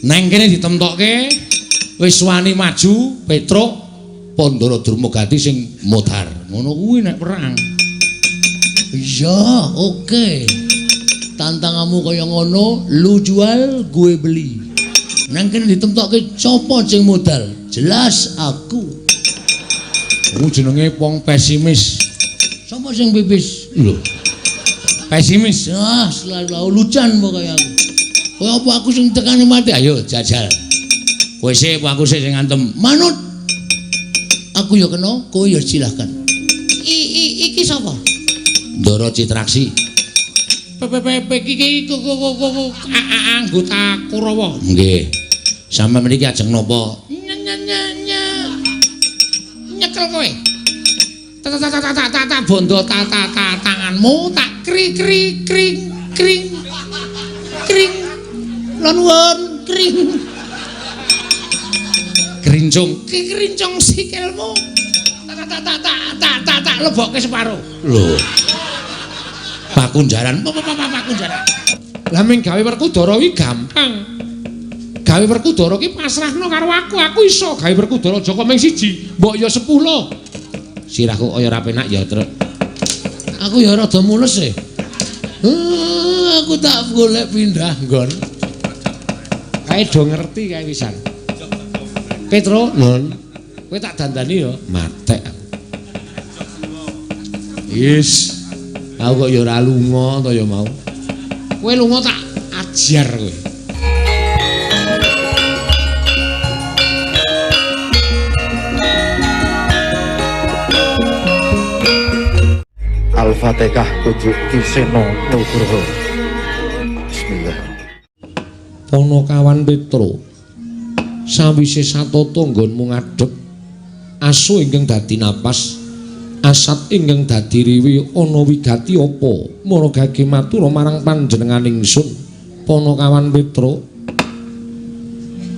Neng kene ditemtokke wis wani maju Petruk Pandara Durmagati sing modar. Ngono kuwi nek perang. Iya, oke. Tantanganmu kaya ngono, lu jual, gue beli. Nang kene ditemtokke sapa sing modal? Jelas aku. Ku jenenge wong pesimis. Sapa sing pipis? Lho. Pesimis. Ah, selalu lucan pokoke aku. Kowe apa aku sing tekani mati? Ayo jajal. Kowe sik apa aku sik sing ngantem? Manut. Aku ya kena, kowe ya silahkan. Iki sapa? Ndara Citraksi. PPP iki anggota Kurawa. Nggih. Sampeyan mriki ajeng napa? Nyekel kowe. Tak tak tak tak tak tak bondo tak tak tak tanganmu tak kri kri kring kring kring. Nuwun kring. Krincung, ki krincung sikilmu. Tak tak tak tak tak tak tak lebokke separo. Lho. Pakunjaran, pakunjaran. Lah ming gawe Werkudara kuwi gampang. Gawe Werkudara ki pasrahno karo aku, aku iso gawe Werkudara Jaka ming siji, mbok ya 10. Sirahku kaya ora penak ya, Truk. Aku ya rada mules e. Aku tak golek pindah nggon. Kae do ngerti kae pisan. Petro, Nun. Kowe tak dandani ya, matek. Yes. Aku kok ya ora lunga to ya mau. Kowe lunga tak ajar kowe. Al-Fatihah kudu Ki Seno Nugroho. Bismillah. Ponokawan Petro, sawise satata nggonmu ngadhep asu ingkang dadi napas, asat ingkang dadi riwi ana wigati apa? Maragake matur marang panjenengan ingsun. Ponokawan Petro,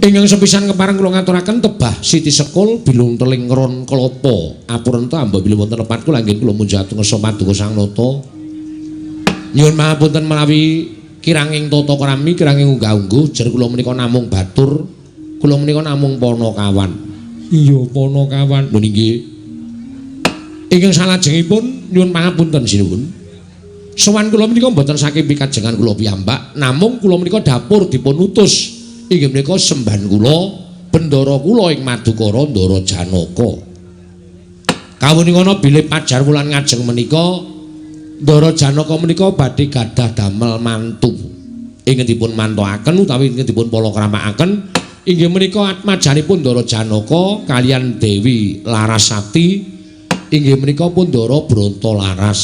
ingkang sepisan kepareng kula ngaturaken tebah siti sekul bilung teling ron klapa. Apurenta amba bilih wonten lepat kula anggen kula munjat ngesa paduka Sang Nata. Nyuwun pangapunten menawi kiranging tata krami, kiranging unggah-ungguh, jer kula menika namung batur, kula menika namung ponokawan. Iya, ponokawan. Lho nggih. Ingkang salajengipun nyuwun pangapunten sinuwun. Sowan kula menika mboten saking pikajengan kula piyambak, namung kula menika dapur dipun utus. Inggih menika semban kula, bendara kula ing Madukara Ndara Janaka. Kawuningana bilih pajar wulan ngajeng menika Ndara Janaka menika badhe gadah damel mantu. Ingkang dipun mantokaken utawi ingkang dipun palakramakaken inggih menika atmajanipun Ndara Janaka kaliyan Dewi Larasati inggih menika pun Ndara Brontolaras.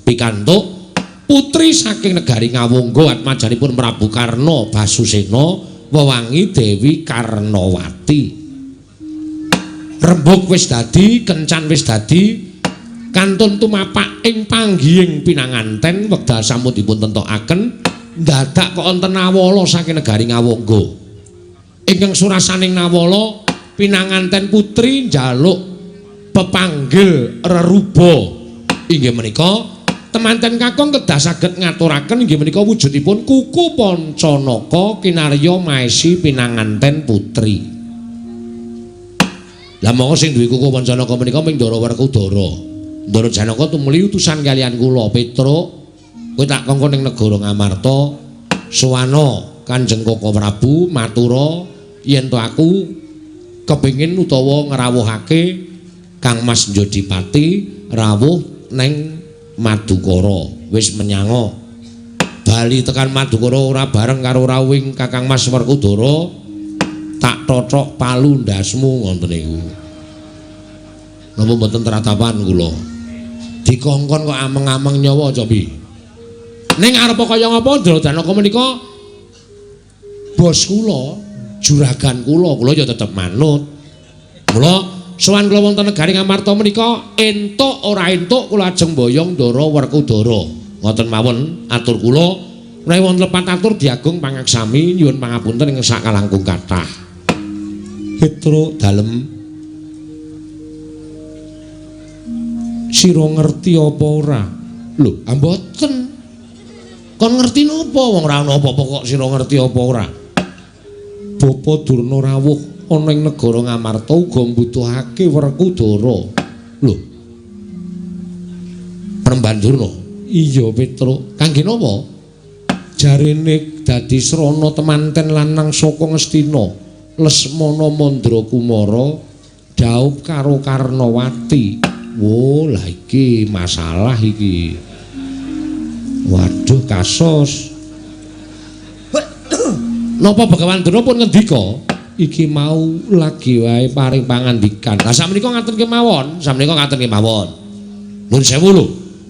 Pikantuk putri saking negari Ngawangga atmajanipun Prabu Karna Basusena wewangi Dewi Karnawati. Rembug wis dadi, kencan wis dadi, kantun tumapak ing panggihing pinanganten wekdal sampun dipun tentokaken dadak kok wonten nawala saking negari Ngawangga. Ingkang surasaning nawala pinanganten putri njaluk pepanggil reruba. Inggih menika temanten kakung kedah saged ngaturaken inggih menika wujudipun kuku Pancanaka kinarya maesi pinanganten putri. Lah monggo sing duwe kuku Pancanaka menika ming Ndara Werkudara. Ndara Janaka tumuli utusan kaliyan kula Petruk, kowe tak kongkon ning negara Ngamarta, sowana Kanjeng Koko Prabu matura yen to aku kepengin utawa ngrawuhake Kang Mas Njodipati rawuh neng Madukara. Wis menyanga bali tekan Madukara ora bareng karo rawuhing Kakang Mas Werkudara, tak tothok palu ndasmu ngoten niku. Napa mboten tratapan kula? Dikongkon kok ameng-ameng nyawa cobi. Ning arep kaya ngapa Ndara Janaka menika bos kula, juragan kula, kula ya tetep manut. Mula sowan kula wonten negari Ngamarta menika entuk ora entuk kula ajeng boyong Ndara Werkudara. Ngoten mawon atur kula. Menawi wonten lepat atur diagung pangaksami nyuwun pangapunten ing sakalangkung kathah. Petruk dalem sira ngerti apa ora? Lho, mboten. Kon ngerti napa wong ora ana apa-apa kok sira ngerti apa ora? Bapa Durna rawuh ana ing negara Ngamarta uga mbutuhake Werkudara. Lho. Panembahan Durna. Iya, Petruk. Kangge napa? Jarene dadi srana temanten lanang saka Ngastina, Lesmana Mandra Kumara dhaup karo Karnawati. Wo, lah iki masalah iki. Waduh, kasus. Napa Begawan Durna pun ngendika? Iki mau lagi wae paring pangandikan. Lah sakmenika ngaten kemawon, sakmenika ngaten kemawon. Nuwun sewu lho.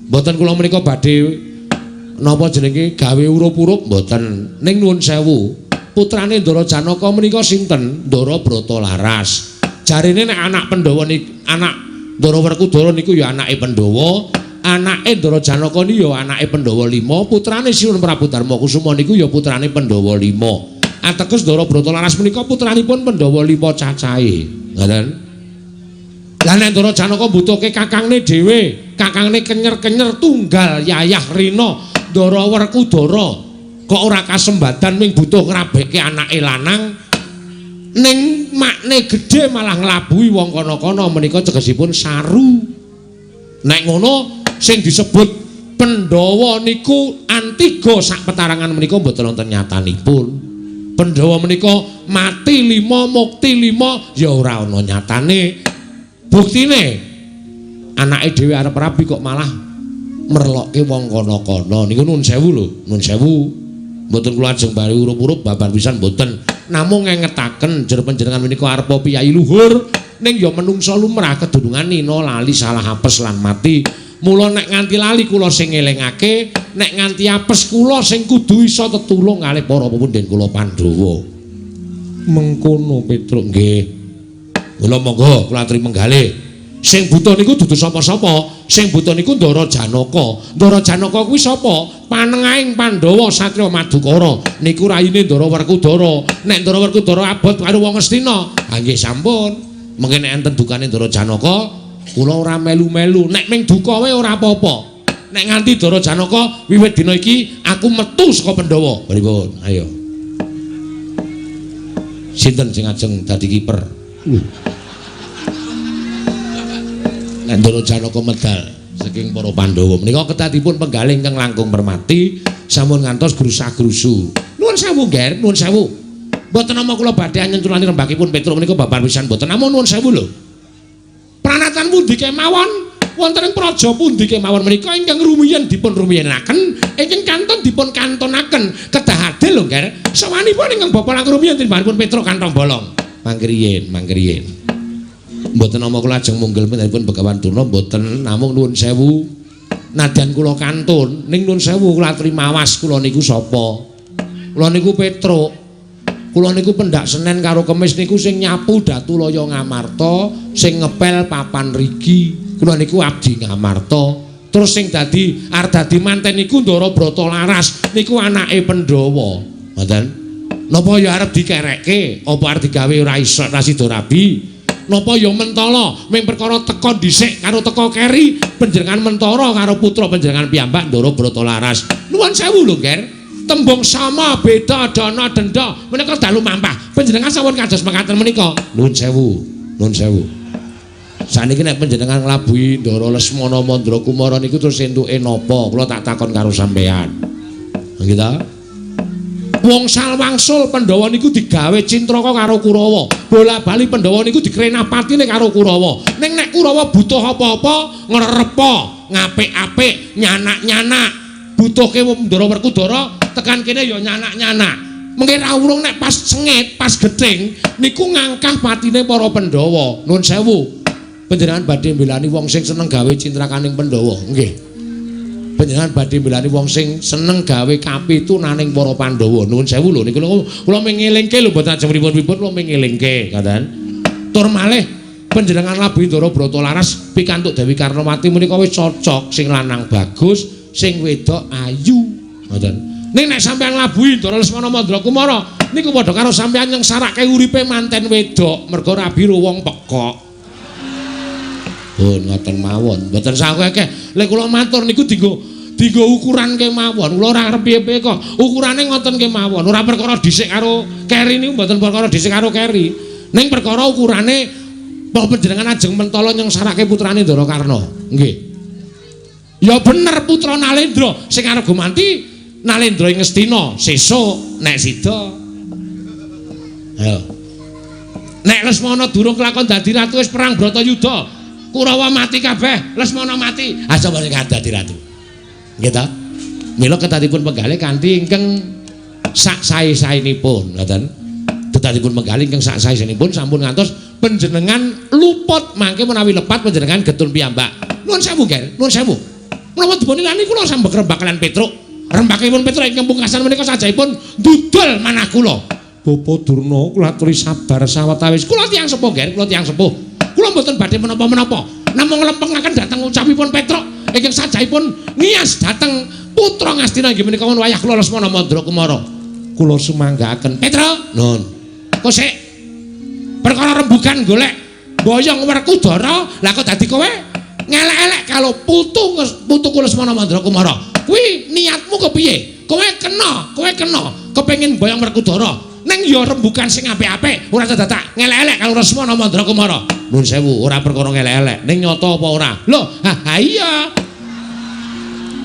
Mboten kula menika badhe napa jenenge gawe urup-urup mboten. Ning nuwun sewu, putrane Ndara Janaka menika sinten? Ndara Bratalaras. Jarene nek anak Pandhawa niku anak Ndara Werkudara niku ya anake Pandhawa, anake Ndara Janaka niku ya anake Pandhawa 5, putrane Sinuwun Prabu Darmakusuma niku ya putrane Pandhawa 5. Ateges Ndara Bratalaras menika putranipun Pandhawa 5 cacahe. Ngoten. Lah nek Ndara Janaka mbutuhke kakangne dhewe, kakangne kenyer-kenyer tunggal yayah rina Ndara Werkudara kok ora kasembadan ming butuh ngrabeke anake lanang ning makne gedhe malah nglabuhi wong kono-kono menika tegesipun saru. Nek ngono sing disebut Pandhawa niku antiga sak petarangan menika mboten wonten nyatanipun. Pandhawa menika mati 5 mukti 5 ya ora ana nyatane. Buktine anake dhewe arep rabi kok malah merlokke wong kono-kono. Niku nuwun sewu lho, nuwun sewu. Mboten kula ajeng bari urup-urup babar pisan mboten. Namung ngengetaken jer panjenengan menika arepa piyayi luhur ning ya menungsa lumrah kedunungan nina lali salah apes lan mati. Mula nek nganti lali kula sing ngelingake, nek nganti apes kula sing kudu iso tetulung kalih para pepunden kula Pandhawa. Mengkono Petruk nggih. Kula monggo kula aturi menggalih. Sing buta niku dudu sapa-sapa, sing buta niku Ndara Janaka. Ndara Janaka kuwi sapa? Panengahing Pandhawa satriya Madukara. Niku raine Ndara Werkudara. Nek Ndara Werkudara abot karo wong Ngastina, ha nggih sampun. Mengke nek enten dukane Ndara Janaka, kula ora melu-melu. Nek ming duka wae ora apa-apa. Nek nganti Ndara Janaka wiwit dina iki aku metu saka Pandhawa. Pripun? Ayo. Sinten sing ajeng dadi kiper? Nek Ndara Janaka medal saking para Pandhawa menika kedadipun penggalih ingkang langkung permati sampun ngantos grusah-grusu. Nuwun sewu, Nger, nuwun sewu. Mboten nama kula badhe nyenculani rembakipun Petruk menika babar pisan mboten. Namung nuwun sewu lho. Pranatan pundi kemawon wonten ing praja pundi kemawon menika ingkang rumiyin dipun rumiyinaken, ingkang kantun dipun kantonaken. Kedah adil lho, Nger. Sawanipun ingkang bapa langkung rumiyin tinimbangipun Petruk kantong bolong. Mangkriyin, mangkriyin. Mboten nama kula ajeng munggel panjenenganipun Begawan Durna mboten, namung nuwun sewu. Nadyan kula kantun ning nuwun sewu kula aturi mawas kula niku sapa? Kula niku Petruk. Kula niku pendak Senen karo Kemis niku sing nyapu Datu Laya Ngamarta, sing ngepel papan rigi. Kula niku abdi Ngamarta. Terus sing dadi arep dadi manten niku Ndara Bratalaras, niku anake Pandhawa. Ngoten. Napa ya arep dikerekke? Apa arep digawe ora iso ora sida rabi? Napa ya mentala ming perkara teka dhisik karo teka keri panjenengan mentara karo putra panjenengan piyambak Ndara Bratalaras. Nuwun sewu lho, Nger. Tembung sama beda dana denda menika dalu mampah. Panjenengan sampun kados mekaten menika. Nuwun sewu, nuwun sewu. Saniki nek panjenengan nglabuhi Ndara Lesmana Mandra Kumara niku terus entuke napa? Kula tak takon karo sampean. Nggih ta? Wong salwangsul Pandhawa niku digawe cintraka karo Kurawa. Bola-bali Pandhawa niku dikrenapatine karo Kurawa. Ning nek Kurawa butuh apa-apa, ngrerepa, ngapik-apik, nyanak-nyanak. Butuhke Ndara Werkudara tekan kene ya nyanak-nyanak. Mengke ra urung nek pas sengit, pas gething niku ngangkah patine para Pandhawa. Nuwun sewu. Panjenengan badhe mbelani wong sing seneng gawe cintrakaning Pandhawa. Nggih. Panjenengan badhe mbelani wong sing seneng gawe kapitunaning para Pandhawa. Nuwun sewu lho niku kula mengelingke lho mboten ajeng pripun-pripun kula mengelingke, ngoten. Tur malih panjenengan labuhi Ndara Bratalaras pikantuk Dewi Karnawati menika wis cocok, sing lanang bagus, sing wedok ayu, ngoten. Ning nek sampeyan nglabuhi Ndara Lesmana Mandra Kumara niku padha karo sampeyan nyengsarake uripe manten wedok mergo rabi wong pekok. Pun ngoten mawon, mboten sah akeh. Lek kula matur niku dienggo Dienggo ukuran kemawon. Kula ora arep piye-piye kok. Ukurane ngoten kemawon. Ora perkara dhisik karo keri niku mboten perkara dhisik karo keri. Ning perkara ukurane apa panjenengan ajeng mentala nyengsarake putrane Ndara Karna. Nggih. Ya bener putra Nalendra sing arep gumanti Nalendra ing Ngastina sesuk nek sida. Ayo. Nek Lesmana durung kelakon dadi ratu wis perang Bratayuda. Kurawa mati kabeh, Lesmana mati. Ah sapa sing dadi ratu? Nggih ta? Mila ketatipun penggalih kanthi ingkang sak sae-saenipun, ngoten. Ketatipun penggalih ingkang sak sae-saenipun sampun ngantos panjenengan luput mangke menawi lepat panjenengan getun piyambak. Nuwun sewu, Ger, nuwun sewu. Menapa dipun lani kula sambek rembak kalian Petruk. Rembakipun Petruk ingkang pungkasan menika sajaipun ndudul manah kula. Bapa Durna kula aturi sabar sawetawis. Kula tiyang sepuh, Ger, kula tiyang sepuh. Kula mboten badhe menapa-menapa. Namung nglempengaken dhateng ucapipun Petruk ingkang sajaipun ngiyas dhateng putra Ngastina inggih menika wayah kula Lesmana Mandra Kumara. Kula sumanggaaken. Petruk, nun. Kok sik perkara rembugan golek boyong Werkudara, lah kok dadi kowe ngelek-elek kalau putuku Lesmana Mandra Kumara. Kuwi niatmu kepiye? Kowe kena kepengin boyong Werkudara. Neng ya rembugan sing apik-apik, ora dadak ngelek-elek karo Lesmana Mandra Kumara. Nuwun sewu, ora perkara ngelek-elek, ning nyata apa ora? Lho, ha iya.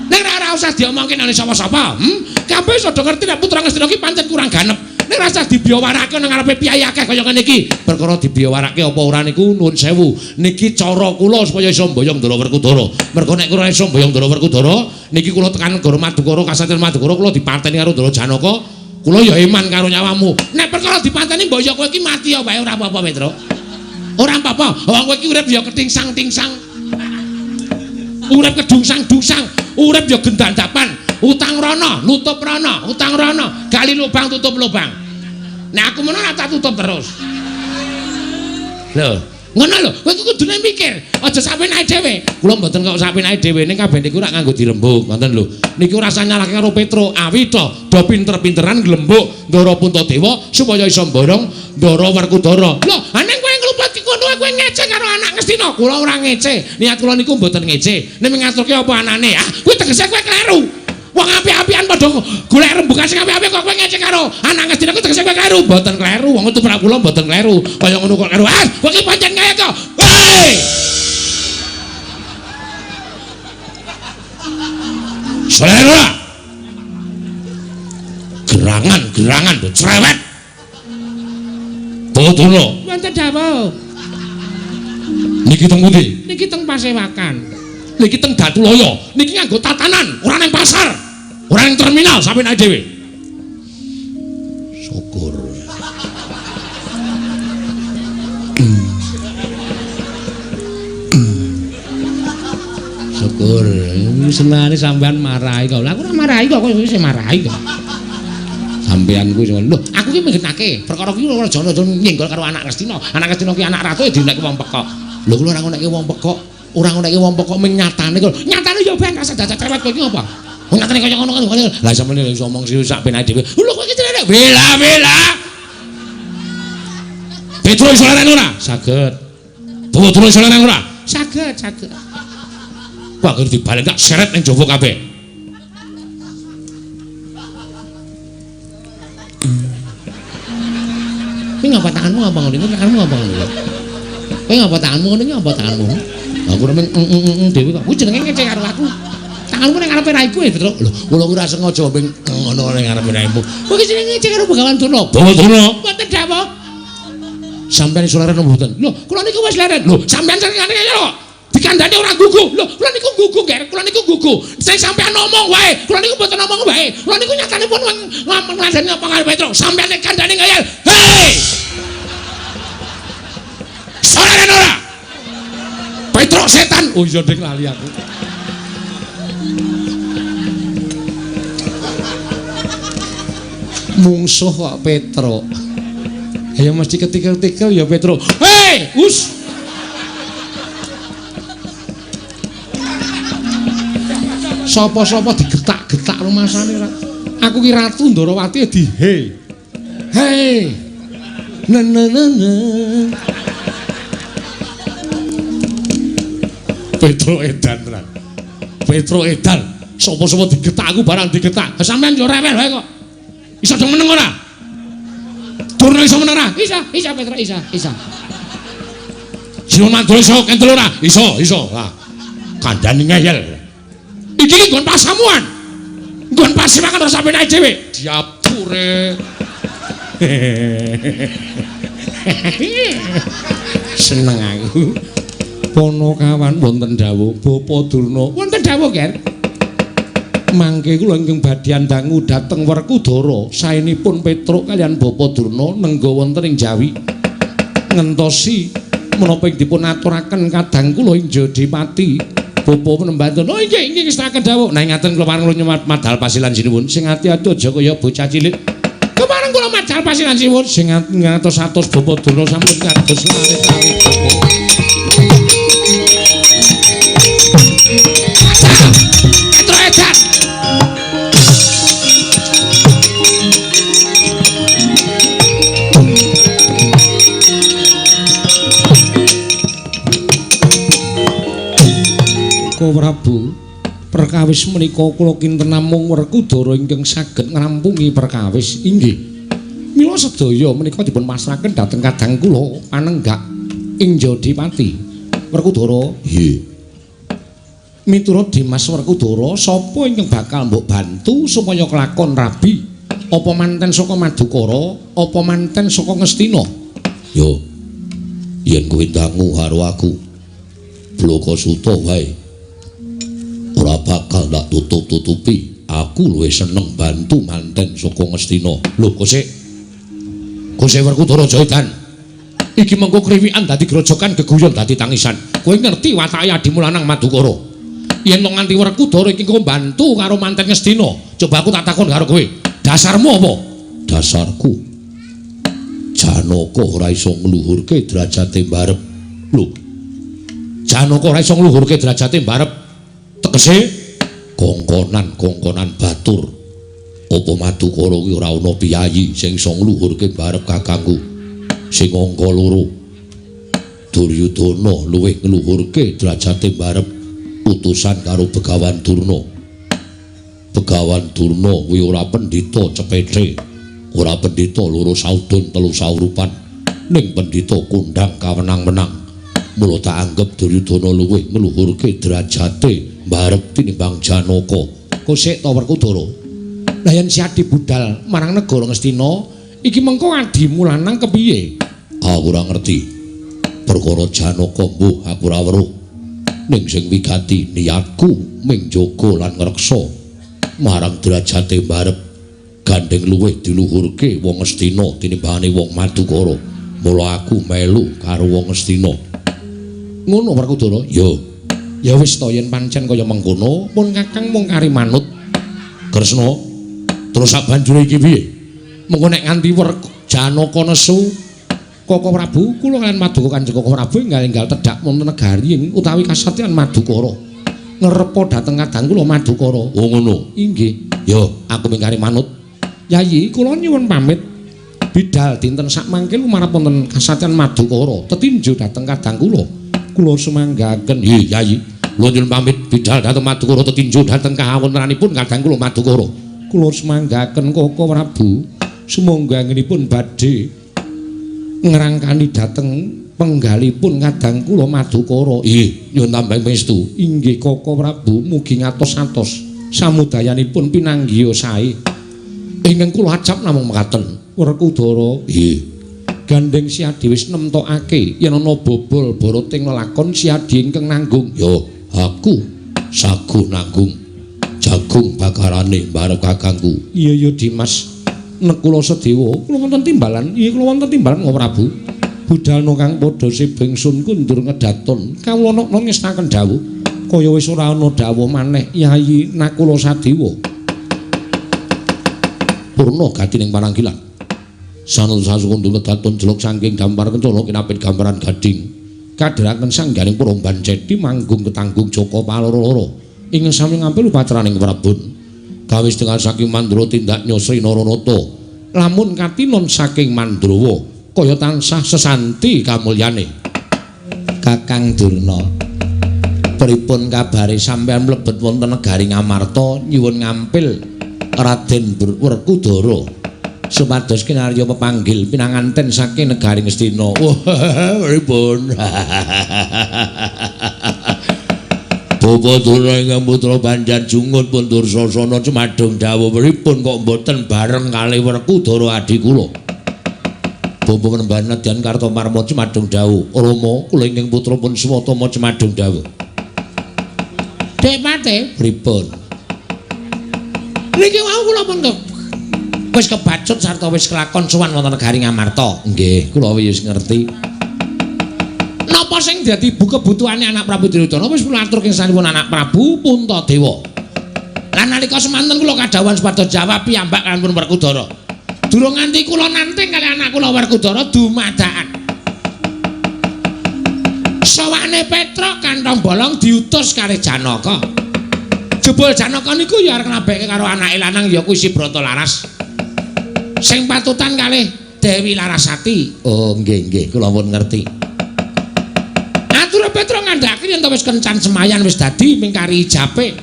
Ning ora usah diomongke nang sapa-sapa, Kabeh wis padha ngerti nek putra Ngastina iki pancen kurang ganep. Ning ora usah dibiyawarake nang ngarepe piyai akeh kaya ngene iki. Perkara dibiyawarake apa ora niku nuwun sewu. Niki cara kula supaya iso mboyong Ndara Werkudara. Mergo nek kula iso mboyong Ndara Werkudara, niki kula tekan negara Madukara, Kasatriyan Madukara kula dipateni karo Ndara Janaka. Kula ya eman karo nyawamu. Nek perkara dipateni mbok ya kowe iki mati ya wae ora apa-apa, Petro. Ora apa-apa. Wong kowe iki urip ya ketingsang-tingsang. Urip kedungsang-dungsang, urip ya gendandapan, utang rono, nutup rono, utang rono, gali lubang tutup lubang. Nek aku menawa tak tutup terus. Lho, ngono lho, kowe kudune mikir, aja sampe naik dhewe. Kula mboten kok sampe naik dhewe ning kabeh niku rak nganggo dirembug, ngoten lho. Niku rasa nyalahke karo Petro, awita do pinter-pinteran glembuk Ndara Puntadewa supaya iso mborong Ndara Werkudara. Lho, ning kowe ngluput ngono kowe ngece karo anak Ngastina. Kula ora ngece. Niat kula niku mboten ngece. Nek ngaturke apa anane? Ah, kuwi tegese kowe kleru. Wong apik-apikan padha golek rembugan sing apik-apik kok kowe ngece karo anak Ngastina kuwi tegese kowe kleru. Mboten kleru. Wong tumrap kula mboten kleru. Kaya ngono kok kleru. Ah, kowe iki pancen kaya kok. Hei! Selera. Gerangan-gerangan do cerewet. Bawa. Wonten dawuh. Niki teng pundi? Niki teng Pasewakan. Niki teng Datulaya. Niki nganggo tatanan, ora nang pasar. Ora nang terminal sampe naik dhewe. Syukur. Syukur. Senane sampean marahi kok. Lah aku ora marahi kok, kowe wis marahi kok. Sampean kuwi lho, aku ki menggenake. Perkara kuwi ora aja nyenggol karo anak Ngastina. Anak Ngastina ki anak ratu dinekke wong pekok. Lho kula ora ngonekke wong pekok, ora ngonekke wong pekok ming nyatane kok. Nyatane ya ben rasa dadak cerewet kowe iki apa? Wong nyatane kaya ngono kok. Lah sampeyan iso omong sing sak penake dhewe. Lho kowe iki cerewet. Bela bela. Petro iso leren ora? Saged. Bawa iso leren ora? Saged, saged. Wah, anggere dibalik tak seret ning jaba kabeh. Kowe ngapa tanganmu ngapa ngono? Tanganmu ngapa ngono? Kowe ngapa tanganmu ngono? Ngapa tanganmu? Aku remen dhewe kok. Kuwi jenenge ngece karo aku. Tanganmu ning ngarepe raiku ya, Petro. Lho, kula ora sengaja ping ngono ning ngarepe raimu. Kowe iki jenenge ngece karo Begawan Durna. Bawa Durna. Mboten dawuh. Sampeyan iso leren mboten? Lho, kula niku wis leren. Lho, sampeyan senengane kaya kok. Dikandani ora gugu. Lho, kula niku gugu, Ger. Kula niku gugu. Sing sampeyan ngomong wae. Kula niku mboten ngomong wae. Kula niku nyatane pun ngomong ngandani apa karo Petro. Sampeyan nek kandhane ngayal. Hei! Leren ora? Petro setan. Oh iya dik lali aku. Mungsuh kok Petro. Ya mesti ketikel-tikel ya Petro. Hei, us. Sapa-sapa digetak-getak rumasane ora. Aku ki Ratu Ndorowati di he. Hei. Ne ne ne ne. Petro edan tenan. Petro edan. Sapa-sapa digetak aku barang digetak. Sampeyan yo rewel wae kok. Iso dong meneng ora? Durna iso meneng ora? Isa, isa Petruk, isa, isa. Sinuwun Mandura iso kentel ora? Iso, iso. Lah, kandhane ngeyel. Iki ki nggon pasamuan. Nggon pasewakan ora sampe naik dhewe. Diapure. Seneng aku. Ponokawan wonten dawuh Bapak Durna. Wonten dawuh, Ger. Mangke kula ingkang badhe dangu dhateng Werkudara, saenipun Petruk kaliyan Bapak Durna nengga wonten ing Jawi. Ngentosi menapa ing dipun aturaken kadang kula ing Jodipati. Bapak penemban. Oh inggih, inggih ngestakaken dawuh. Nah ngaten kula pareng kula madal pasilan sinuwun. Sing ati-ati aja kaya bocah cilik. Kepareng kula madal pasilan sinuwun sing ngatos-atos Bapak Durna sampun kados larit-larit. Petruk edan. Prabu, perkawis menika kula kinten namung Werkudara ingkang saged ngrampungi perkawis. Inggih. Mila sedaya menika dipun pasrahaken dhateng kadang kula panenggak ing Jodipati. Werkudara, nggih. Miturut Dimas Werkudara, sapa ingkang bakal mbok bantu supaya kelakon rabi? Apa manten saka Madukara, apa manten saka Ngastina? Yo. Yen kowe dangu karo aku, Blaka Suta wae. Ora bakal tak tutup-tutupi. Aku luwih seneng bantu manten saka Ngastina. Lho, kok sik. Kok sik Werkudara Jaedan. Iki mengko kriwikan dadi grojokan, geguyon dadi tangisan. Kowe ngerti watake adimu lanang Madukara. Yen to nganti Werkudara iki engko bantu karo manten Ngastina, coba aku tak takon karo kowe. Dasarmu apa? Dasarku Janaka ora iso ngluhurke derajate mbarep. Lho. Janaka ora iso ngluhurke derajate mbarep. Tegese kongkonan-kongkonan batur. Apa Madukara kuwi ora ana piyayi sing iso ngluhurke mbarep kakangku sing angka loro. Duryudana luwih ngluhurke derajate mbarep utusan karo Begawan Durna. Begawan Durna kuwi ora pendhita cepethe, ora pendhita loro saudon telu saurupan, ning pendhita kondhang kawenang-wenang. Mula tak anggep Duryudana luwih ngluhurke derajate mbarep tinimbang Janaka. Kok sik to Werkudara? Lah yen si Adi budal marang negara Ngastina, iki mengko adimu lanang kepiye? Aku ora ngerti. Perkara Janaka mbuh aku ora weruh. Ning sing wigati niatku ming jaga lan ngreksa marang derajate mbarep gandeng luwih diluhurke wong Ngastina tinimbangane wong Madukara. Mula aku melu karo wong Ngastina. Ngono Werkudara? Ya. Ya wis to yen pancen kaya mengkono, pun Kakang mung kari manut. Kresna, terus sak banjure iki piye? Mengko nek nganti Janaka nesu Koko Prabu, kula kaliyan Maduka Kanjeng Koko Prabu enggal-enggal tedhak wonten negari ing utawi kasatyan Madukara. Ngrepa dhateng kadang kula Madukara. Oh ngono. Inggih. Ya, aku mung kari manut. Yayi, kula nyuwun pamit. Bidal dinten sakmangke lumarep wonten kasatyan Madukara, tetinju dhateng kadang kula. Kula sumanggaken. Nggih, Yayi. Kula nyuwun pamit bidal dhateng Madukara tetinju dhateng kawontenanipun kadang kula Madukara. Kula sumanggaken Koko Prabu. Sumangga anggenipun badhe ngrangkani dhateng penggalipun kadang kula Madukara. Nggih, nyuwun tambah pangestu. Inggih Koko Prabu, mugi ngatos-atos samudayanipun pinanggiya sae. Ingkang kula acap namung mekaten. Werkudara, nggih. Gandeng si Adi wis nemtokake yen ana bobol boroting lelakon si Adi ingkang nanggung. Ya, aku saguh nanggung jagung bakarane mbarep kakangku. Iya ya Dimas, Nekula Sedewa, kula wonten timbalan. Iya kula wonten timbalan Koko Prabu. Budalna kang padha sibengsun kundur ngedaton. Kawula nokna ngestaken dawuh. Kaya wis ora ana dawuh maneh Yayi Nakula Sadewa. Purna gatining pananggilan. Sanul sasukundur ngedaton jelok saking gampar kencana kinapit gambaran gading. Kadheraken sangganing Puromban Ceti manggung ketanggung Jaka Paloro-loro. Ing sami ngampil upacaraning Prabon. Gawe setengah saking Mandra tindak Nyosri Naranata. Lamun katinon saking Mandrawa kaya tansah sesanti kamulyane. Kakang Durna, Pripun kabare sampeyan mlebet wonten negari Ngamarta nyuwun ngampil Raden Werkudara supados kinarya pepanggil pinanganten saking negari Ngastina. Wah, pripun? Bapa Durna ingkang putra Banjar Jungut pun Dursasana cumadung dawuh pripun kok mboten bareng kalih Werkudara adi kula. Bapa Panembahan Nadyan Kartomarma cumadung dawuh, Rama kula ingkang putra pun Swatama cumadung dawuh. Dek Pate, pripun? Niki wau kula pun wis kebacut sarta wis kelakon sowan wonten negari Ngamarta. Nggih, kula wis ngerti. Napa sing dadi kebutuhane anak Prabu Duryudana wis kula aturke sanipun anak Prabu Puntadewa. Lan nalika semanten kula kadhawuhan supados jawab piyambak kaliyan pun Werkudara. Durung nganti kula nanting kali anak kula Werkudara dumadakan. Sawane Petruk kantong bolong diutus kalih Janaka. Jebul Janaka niku ya arep nglabeke karo anake lanang ya kuwi si Brata Laras. Sing patutan kalih Dewi Larasati. Oh nggih nggih kula pun ngerti. Ature Petruk ngandhake yen to wis kencan semayan wis dadi mingkari ijape.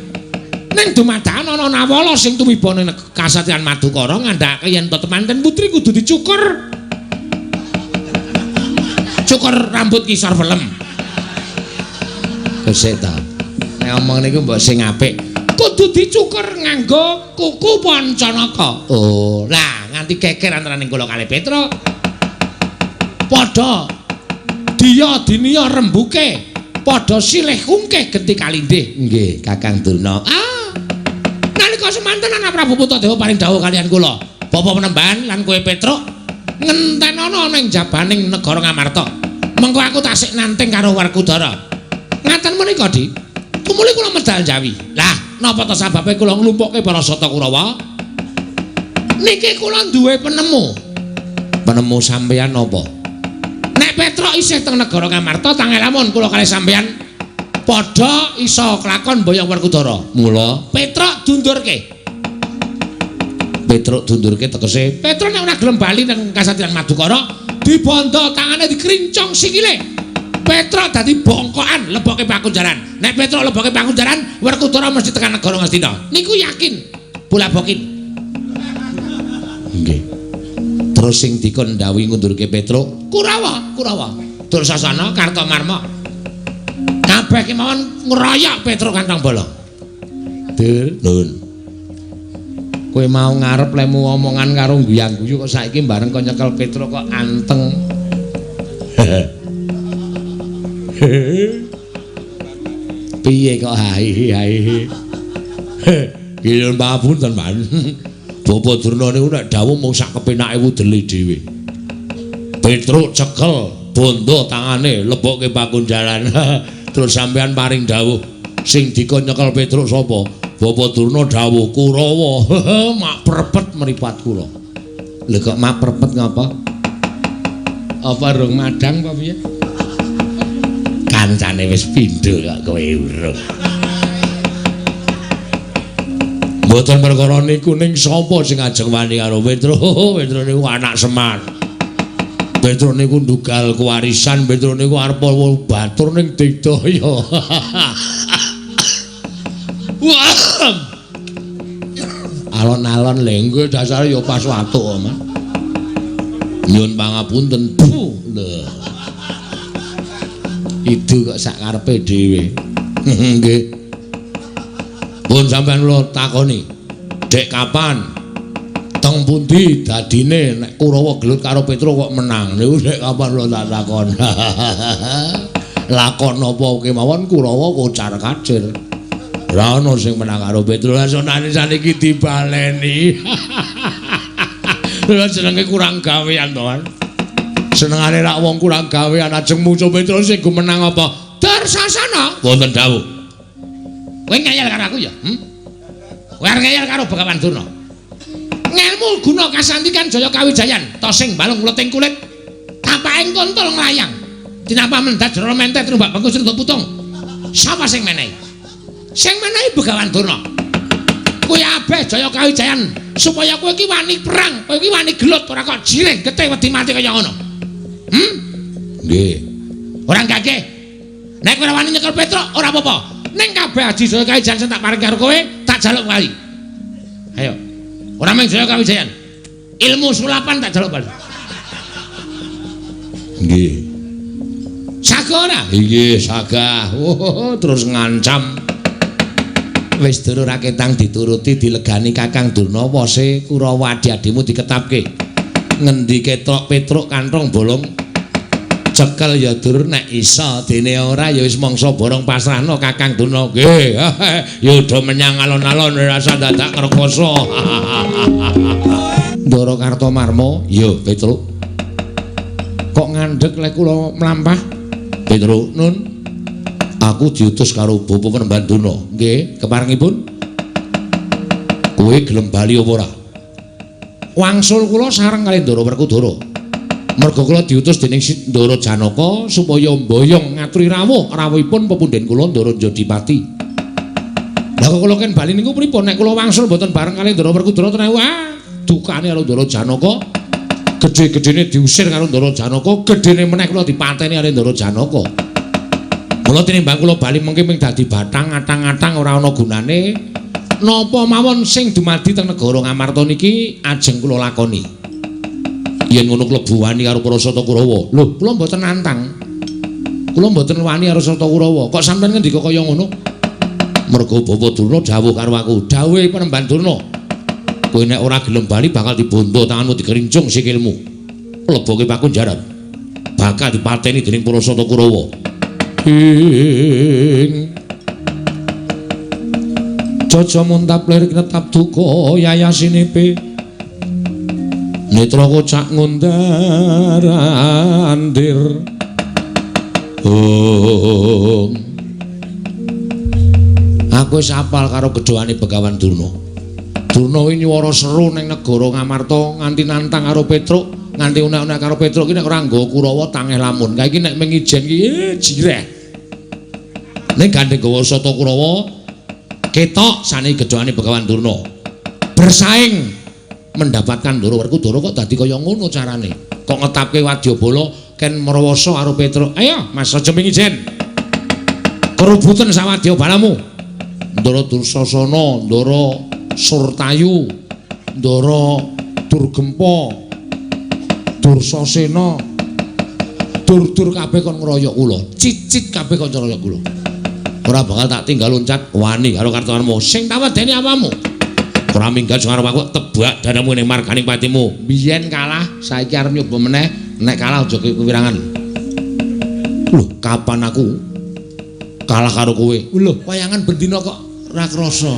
Ning dumadakan ana nawala sing tumiba ning kasatriyan Madukara ngandhake yen to temanten putri kudu dicukur. Cukur rambut kisor welem. Sik ta. Nek omong niku mbok sing apik. Kudu dicukur nganggo kuku Pancanaka. Oh, lah nganti geger antaraning kula kalih Petruk. Padha diya diniya rembuke, padha silih kungkih genti kalindih. Nggih, Kakang Durna. Ah. Nalika semanten anak Prabu Puntadewa paring dawuh kaliyan kula. Bapa Panembahan lan kowe Petruk ngentenana ning jabaning negara Ngamarta. Mengko aku tasik nanting karo Werkudara. Ngaten menika, Dik. Tumuli kula medal Jawi. Lah, napa ta sababe kula nglumpukke para Sata Kurawa? Niki kula duwe penemu. Penemu sampeyan napa? Nek Petruk isih teng negara Ngamarta, tangel lamun kula kalih sampeyan padha iso klakon boyong Werkudara. Mula Petruk dundurke. Petruk dundurke tegese Petruk nek ora gelem bali nang kasatriyan Madukara, dibondo tangane dikrincong sikile. Petruk dadi bongkokan leboke pakunjaran. Nek Petruk leboke pakunjaran, Werkudara mesti tekan negara Ngastina. Niku yakin. Bola-bokin. Nggih. Terus sing dikon ndhawuhi ngundurke Petruk, Kurawa, Kurawa. Dursasana Kartomarma. Kabeh kemawon ngroyok Petruk kantong bolong. Dur, nun. Kowe mau ngarep lemu omongan karo guyang-guyu kok saiki bareng kok nyekel Petruk kok anteng. Piye kok hai hai. Nyuwun pangapunten, Pak. Bapak Durna niku nek dawuh mung sak kepenake wudele dhewe. Petruk cekel bondo tangane lebokke pakunjaran. Terus sampean paring dawuh sing dikon nyekel Petruk sapa? Bapak Durna dawuh Kurawa. Mak prepet mripat kula. Lha kok mak prepet ngapa? Apa rung madang apa piye? Kancane wis pindho kok kowe urung. Mboten perkara niku ning sapa sing ajeng wani karo Petruk? Petruk niku anak Semar. Petruk niku ndugal kewarisan, Petruk niku arep batur ning digdaya. Wah. Alon-alon lenggo dasare ya pas watuk, Mas. Nyuwun pangapunten. Lho. Idu kok sak karepe dhewe. Nggih. Pun sampean kula takoni. Dek kapan teng pundi dadine nek Kurawa gelut karo Petruk kok menang? Niku dek kapan kula tak takon. Lakon napa kemawon Kurawa kocar kacir. Ora ono sing menang karo Petruk. Lah sonane saniki dibaleni. Lha jenenge kurang gawean to, Mas. Senengane rak wong kurang gawean ajeng muncul Petruk sing menang apa? Dursasana. Wonten dawuh. Kowe ngeyel karo aku ya? Kowe arep ngeyel karo Begawan Durna. Ngelmu guna kasantikan Jaya Kawijayan, tosing balung leting kulit, tapaking kontol nglayang. Tinapa mendat jero mentet rumbak bengkus rentuk putung. Sapa sing menehi? Sing menehi Begawan Durna. Kuwi abeh Jaya Kawijayan supaya kowe iki wani perang, kowe iki wani gelut ora kok jirih getih wedi mati kaya ngono. Nggih. Ora gageh. Nek kowe ora wani nyekel Petruk ora apa-apa. Ning kabeh aji Jaya Kawijayan sing tak paring karo kowe tak jaluk bali. Ayo. Ora mung Jaya Kawijayan. Ilmu sulapan tak jaluk bali. Nggih. Saga ora? Nggih, saga. Oh, terus ngancam. Wis durung ra ketang dituruti dilegani Kakang Durna wose Kurawa adi-adimu diketapke. Ngendi ketrok Petruk kanthong bolong cekel ya dur nek isa dene ora ya wis mangsa borong pasrahno Kakang Durna. Nggih, ya udah menyang alon-alon rasa dadak ngrekoso. Ndara Kartomarma, ya Petruk. Kok ngandhek lek kula mlampah? Petruk, nun. Aku diutus karo Bapak Penemban Durna. Nggih, keparengipun. Kowe gelem bali apa ora? Wangsul kula sareng kali Ndara Werkudara. Merga kula diutus dening Ndara Janaka supaya mboyong ngaturi rawuh rawuhipun pepundhen kula Ndara Jodipati. Lah kok kula ken bali niku pripun? Nek kula wangsul mboten bareng kali Ndara Werkudara tenan wah, dukane karo Ndara Janaka. Gedhe-gedhene diusir karo Ndara Janaka, gedhene meneh kula dipateni karo Ndara Janaka. Mula tinimbang kula bali mengki ming dadi bathang atang-atang ora ana gunane. Napa mawon sing dumadi teng negara Ngamarta niki ajeng kula lakoni. Yen ngono klebu wani karo para Sata Kurawa. Lho, kula mboten nantang. Kula mboten wani karo Sata Kurawa. Kok sampeyan ngendika kaya ngono? Merga Bapak Durna dawuh karo aku, dawuhe Penemban Durna. Kowe nek ora gelem bali bakal dibondo tanganmu dikerincung sikilmu. Leboke pakunjaran. Bakal dipateni dening para Sata Kurawa. Ing Jaja muntap lir kinetap duka yayasinipe netra kocak ngundar andir. Oh. Aku wis apal karo gedhoane Begawan Durna. Durna kuwi nyuwara seru ning negara Ngamarta nganti nantang karo Petruk, nganti unek-unek karo Petruk ki nek ora nggawa Kurawa tangeh lamun. Kae iki nek mung ijen ki jireh. Ning gandeng gawa Sata Kurawa ketok sane gedhoane Begawan Durna. Bersaing mendapatkan Ndara Werkudara kok dadi kaya ngono carane. Kok ngetapke wadyabala ken mrawasa karo Petruk. Ayo Mas aja ming ijen. Kerubuten sawadyabalamu. Ndara Dursasana, Ndara Surtayu, Ndara Durgempa, Dursasena, dur-dur kabeh kon ngroyok kula, cicit kabeh kon ngroyok kula. Ora bakal tak tinggal loncat wani karo Kartomarma. Sing tak wedeni apamu? Ora minggat karo aku tebak dadamu ning marganing patimu. Biyen kalah, saiki arep nyoba meneh, nek kalah aja kewirangan. Lho, kapan aku kalah karo kowe? Lho, wayangan bendina kok ora krasa.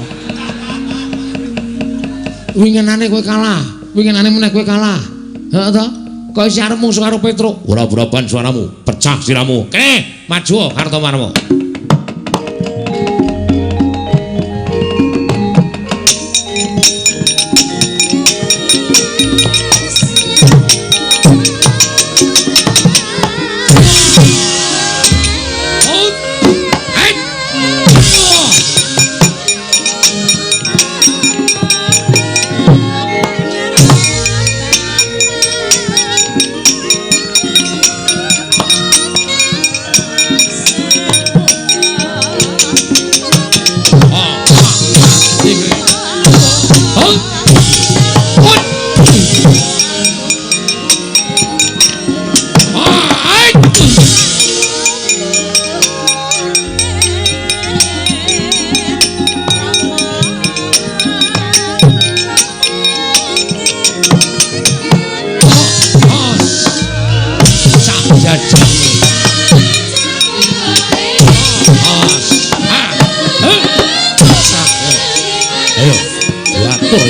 Wingenane kowe kalah, wingenane meneh kowe kalah. Heeh to? Kok isih arep mungsuh karo Petruk? Ora buraban suaramu, pecah siramu. Kene, maju Kartomarma.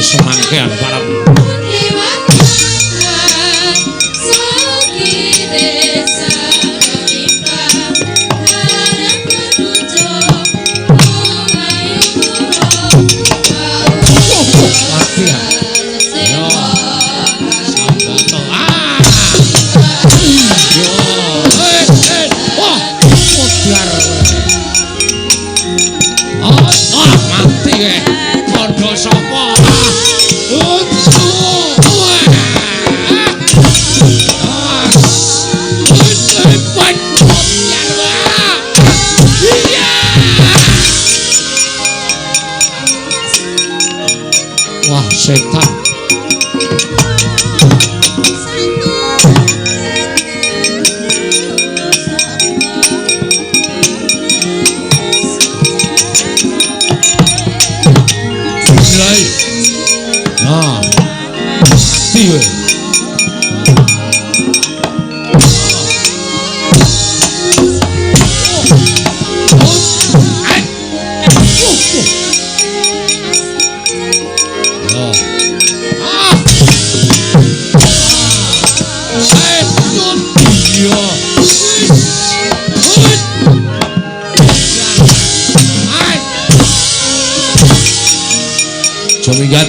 Semangkean para Setan. Nah. Mati kowe. Minggat.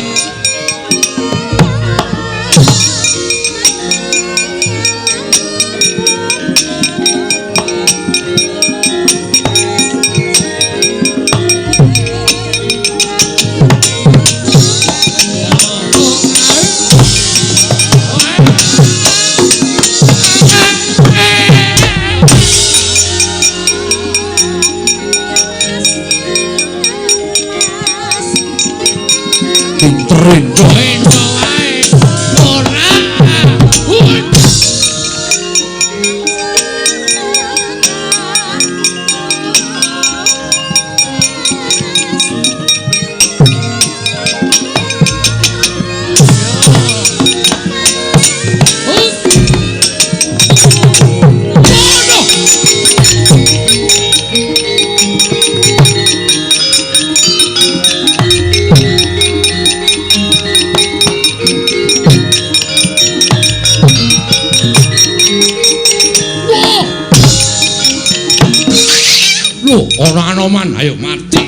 Ora Anoman, ayo mati.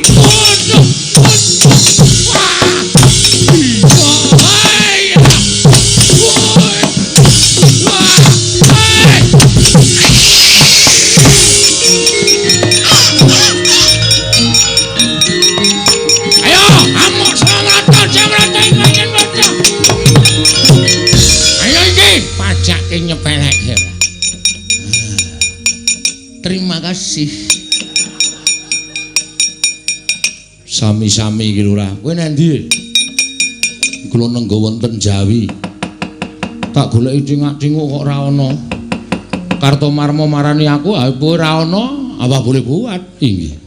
Ayo, amuk selamat jamrata ing ingin baca. Ayo iki pajake nyepelekke. Terima kasih. Sami-sami iki Lurah. Kowe nang ndi? Kula nenggo wonten Jawi. Tak goleki cingak-cinguk kok ora ana. Kartomarma marani aku, ha kowe ora ana, apa boleh buat? Inggih.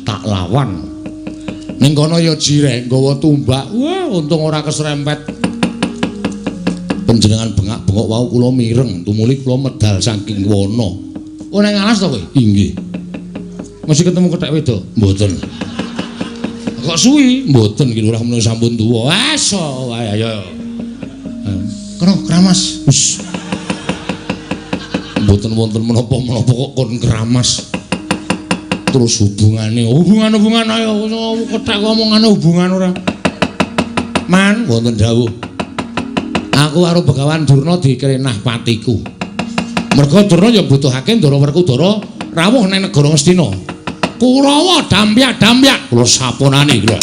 Tak lawan. Ning kono ya jireh nggawa tumbak. Wah, untung ora keserempet. Panjenengan bengak-bengok wau kula mireng, tumuli kula medal saking wana. Oh, nang alas to kowe? Inggih. Mesti ketemu kethek wedok? Mboten. Kok suwi? Mboten iki Lurah menawa sampun tuwa. Aso wae ayo. Kono keramas. Wis. Mboten wonten menapa-menapa kok kon keramas. Terus hubungane, hubungan-hubungan ayo kethek omongane hubungan ora. Man, wonten dawuh. Aku karo Begawan Durna dikrenah patiku. Merga Durna ya mbutuhake Ndara Werkudara rawuh nang negara Ngastina. Kurawa dampyak-dampyak kula saponane iki lho.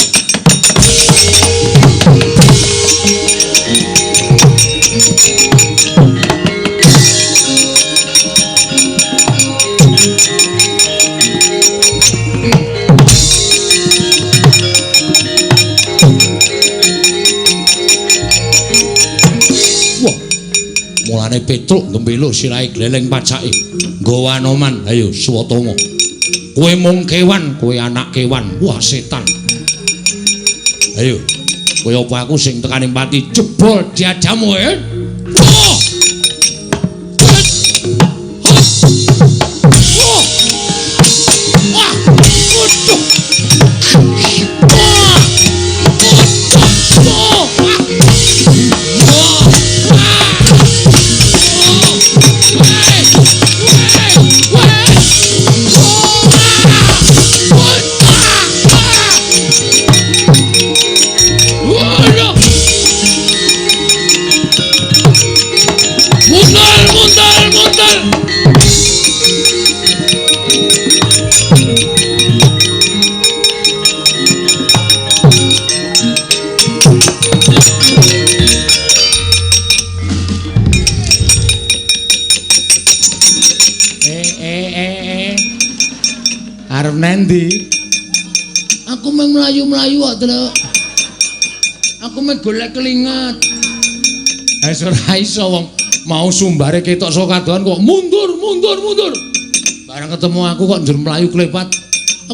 Wah. Mulane Petruk gembelo sirahe gleleng pacake. Nggawa Anoman, ayo Swatama. Kowe mung kewan, kowe anak kewan. Wah, setan. Ayo, kowe apa aku sing tekaning pati jebol diajamu, eh? Oh! Oh! Wah! Waduh! Wah! Oh! Arep nendi? Aku mung mlayu-mlayu kok, Truk. Aku meh golek kelinget. Wis ora iso wong mau sumbare ketok saka kadohan kok mundur mundur mundur. Bareng ketemu aku kok njur mlayu klepat.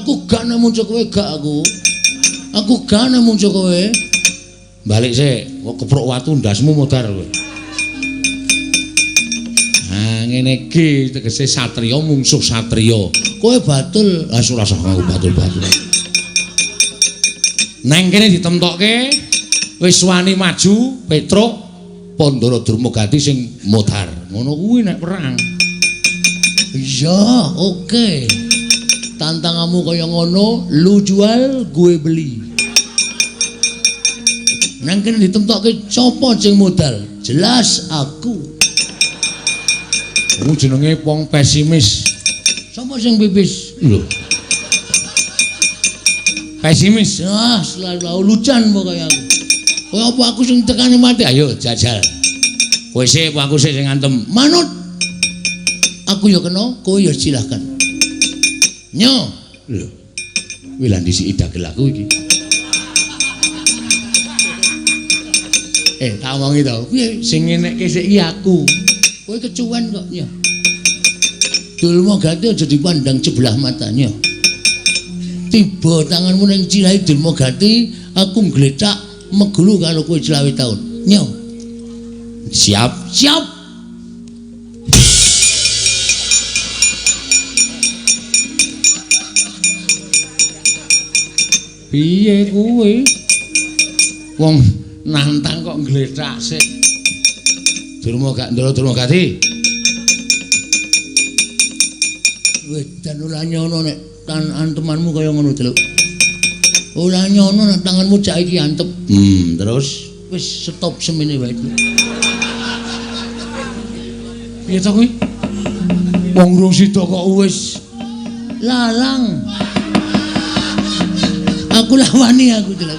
Aku gak nemu kowe gak aku. Aku gak nemu kowe. Balik sik, kok keprok watu ndasmu modar kowe. Nah, ngene iki tegese satriya mungsuh satriya. Kowe batul, ah ora usah ngaku batul-batul. Neng kene ditemtokke wis wani maju Petruk Pandara Durmagati sing modar. Ngono kuwi nek perang. Iya, oke. Tantanganmu kaya ngono, lu jual, gue beli. Nang kene ditemtokke sapa sing modal? Jelas aku. Ku jenenge wong pesimis. Sapa sing pipis? Lho. Pesimis. Ah, selalu lucan pokoke aku. Kowe apa aku sing tekane mati? Ayo jajal. Kowe sik apa aku sik sing ngantem? Manut. Aku ya kena, kowe ya silahkan. Nyo. Lho. Kuwi lha ndisiki dagel aku iki. Tak omongi to. Piye sing ngenekke sik iki aku. Kowe kecuwen kok nyo. Durmagati aja dipandang sebelah matanya. Tiba tanganmu ning cilahe Durmagati, aku nggletak megulu karo kowe 25 taun. Nyo. Siap, siap. Piye kowe? Wong nantang kok nggletak sik. Durma Durmagati. Wedan ora nyono nek tan antemanmu kaya ngono delok. Ora nyono nek tanganmu cak iki antep. Terus wis stop semene wae. Piye to kuwi? Wong urung sida kok wis lalang. Aku lawani aku delok.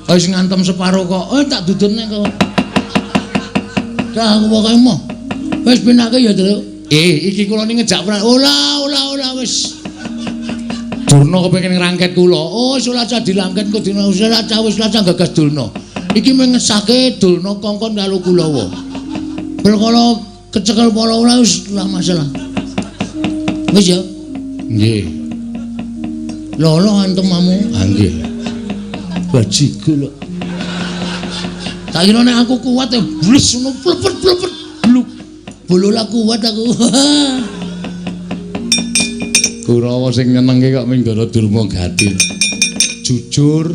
Wis ngantem separo kok. Oh tak dudurne kok. Dah aku pokoke moh. Wis penake ya delok. Iki kula ni ngejak perang. Ora ora ora wis. Durna kepengin ngrangket kula. Oh, wis ora cah dilangket kok dina wis ora cah wis ora cah gagas Durna. Iki mung ngesake Durna kongkon karo Kulawa. Perkara kecekel para ora wis ora masalah. Wis ya. Nggih. Lolo antemamu. Ha nggih. Bajigo lho. Tak kira nek aku kuat ya bles ngono plepet-plepet bluk. Bolola kuat aku. Kurawa sing nyenengke kok Minggara Durmagati. Jujur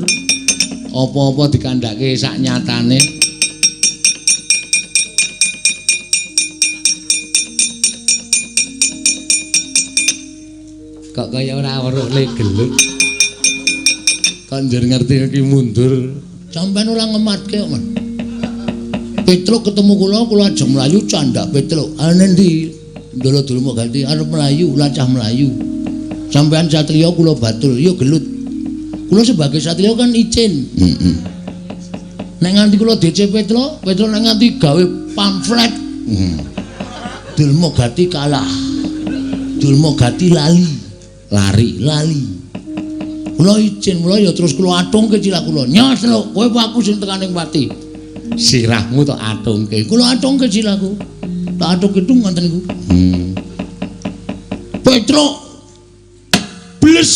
apa-apa dikandhake sak nyatane. Kok kaya ora weruh le gelut. Kok njur ngerti iki mundur. Sampeyan ora ngematke kok, Man. Petruk ketemu kula, kula ajeng mlayu candhak Petruk. Ane ndi? Ndala Durmagati arep mlayu, lacah mlayu. Sampeyan satriya kula batul, ya gelut. Kula sebagai satriya kan icin. Heeh. Nek nganti kula DC Petruk, Petruk nek nganti gawe pamflet. Durmagati kalah. Durmagati lali. Lari, lali. Kula icin, kula ya terus kula atungke cilah kula. Nyos lho, kowe apa aku sing tekaning pati. Sirahmu tok atungke. Kula atungke cilahku. Tak atungke dung ngoten niku. Petruk bles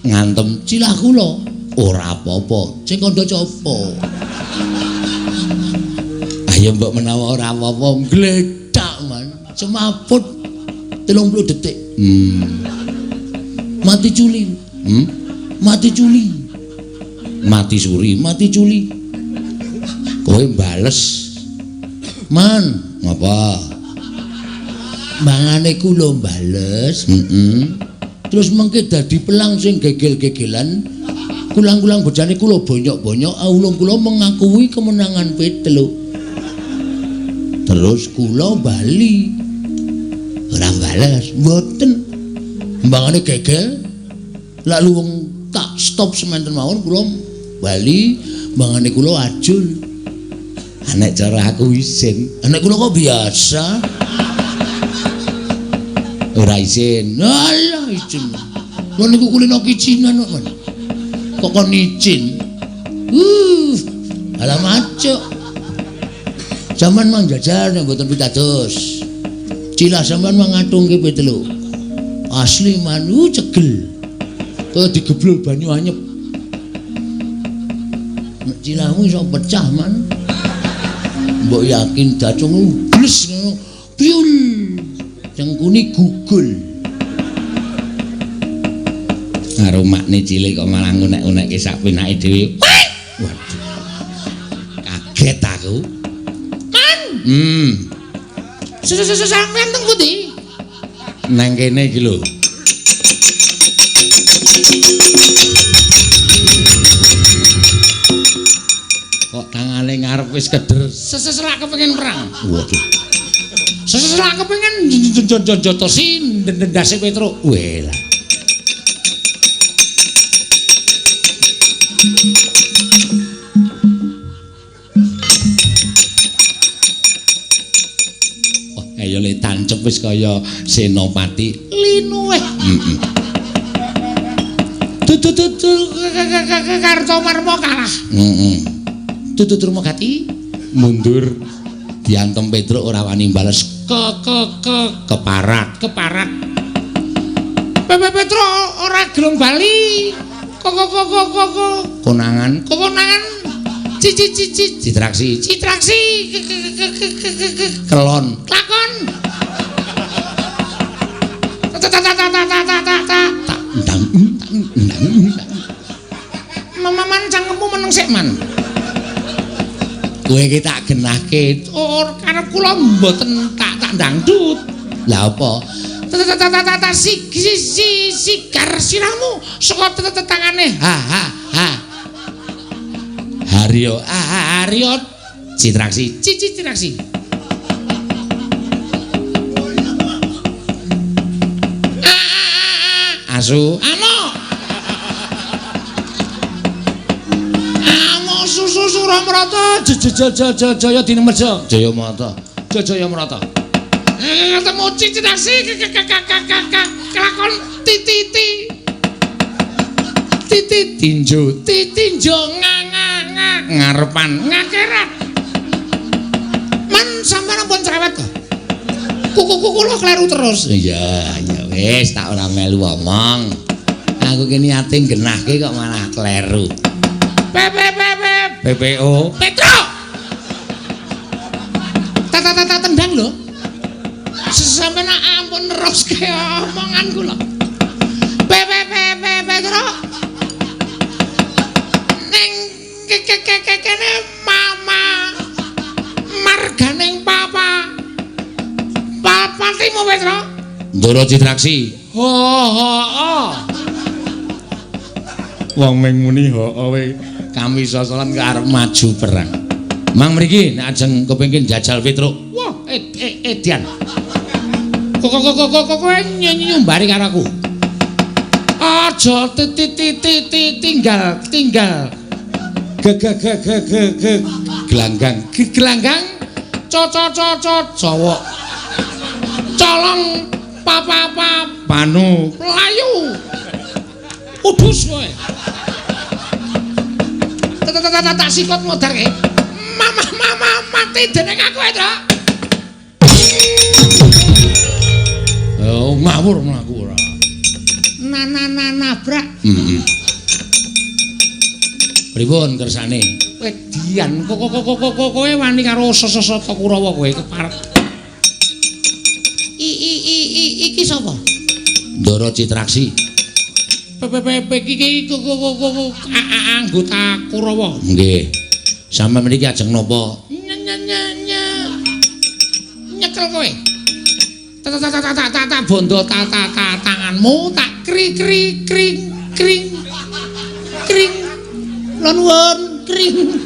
ngantem cilah kula. Ora apa-apa. Sing kandha copo. Ayo mbok menawa ora apa-apa gletak man. Semaput 30 detik. Mati culi. Mati culi. Mati suri, mati culi. Kowe bales. Man, ngapa? Mangane kula bales. Terus mengke dadi pelang sing gegel-gegelan. Kulang-kulang bojane kula bonyok-bonyok, aulung kula mengakui kemenangan Petruk. Terus kula bali. Ora bales, mboten. Mbangane gegel. Lalu wong tak stop sementen mawon kula bali, mbangane kula ajul. Nek cara aku isin. Nek kula kok biasa. Ora isin. Alah isin. Kula niku kulino kicinan kok, Man. Kok kon izin. Alah macuk. Sampeyan mang jajal nek mboten pitados. Cilah sampeyan mang ngatungke Petruk. Asli manu cegel. Kaya digeblul banyu anyep. Nek cilahmu iso pecah man. Mbok yakin dacung bles ngono. Piul. Cengkuni gugul. Karo makne cilik kok malah ngunek-unekke sak penake dhewe. Waduh. Kaget aku. Man. Sampeyan teng pundi? Nang kene iki lho. Kok tangane ngarep wis keder. Seselak kepengin perang. Waduh. Seselak kepengin jotosi ndendase Petruk. Welah. Wah, ayo le tancep wis kaya senopati linuweh. Heeh. Dudu Kartomarma kalah. Heeh. Dudu Drumagati mundur diantem Petruk ora wani bales. Ke Keparat. Keparat. Petruk ora gelem bali. Ko Konangan. Konangan. Cici Citraksi. Citraksi. Kelon. Lakon. Ta ta ta ta ta ta ta ta. Ndang ndang. Mamaman cangkemmu meneng sik man. Kowe iki tak genahke. Ora karep kula mboten tak ndangdut. Lah apa? Ta si si sigar sirahmu saka tangane. Ha ha ha. Haryo, Haryo Citraksi. Citraksi. Asu. Amo. Amo susu Suramrata jaya dinemeja. Jaya Mata. Jaya Mrata. Ketemu Citraksi kelakon titi titi tinju tinjo nga ngarepan ngakerat. Man sampeyan ampun cerewet to. Kuku kula kleru terus. Iya, ya wis tak ora melu omong. Aku ki niate genahke kok malah kleru. P P P P PPO Petruk. Ta ta ta tendang lho. Sampeyan ampun neruske omongan kula. P P P P Petruk. Ning kene mama marganing papa. Patimu Petruk. Ndara Citraksi. Ho ho ho. Wong ming muni ho kowe kami sosolan ke arep maju perang. Mang mriki nek ajeng kepengin jajal Petruk. Wah, edian. Kok kowe nyumbari karo aku. Aja tinggal tinggal. G g g g g gelanggang gelanggang co co co co cowok. Colong papa pa panu mlayu. Udus kowe. Tak sikot modarke. Mama mama mati dening aku, Tru. Oh, ngawur mlaku ora. Na na na nabrak. Heeh. Pripun kersane? Edian kok kok kok kowe wani karo sesesata Kurawa kowe keparek. I i i i iki sapa? Ndara Citraksi. P P P iki kok anggota Kurawa. Nggih. Sampeyan mriki ajeng napa? Nyekel kowe. Tak tak tak tak tak tak bondo tak tak tak tanganmu tak kri kri kring kring kring nuwun kring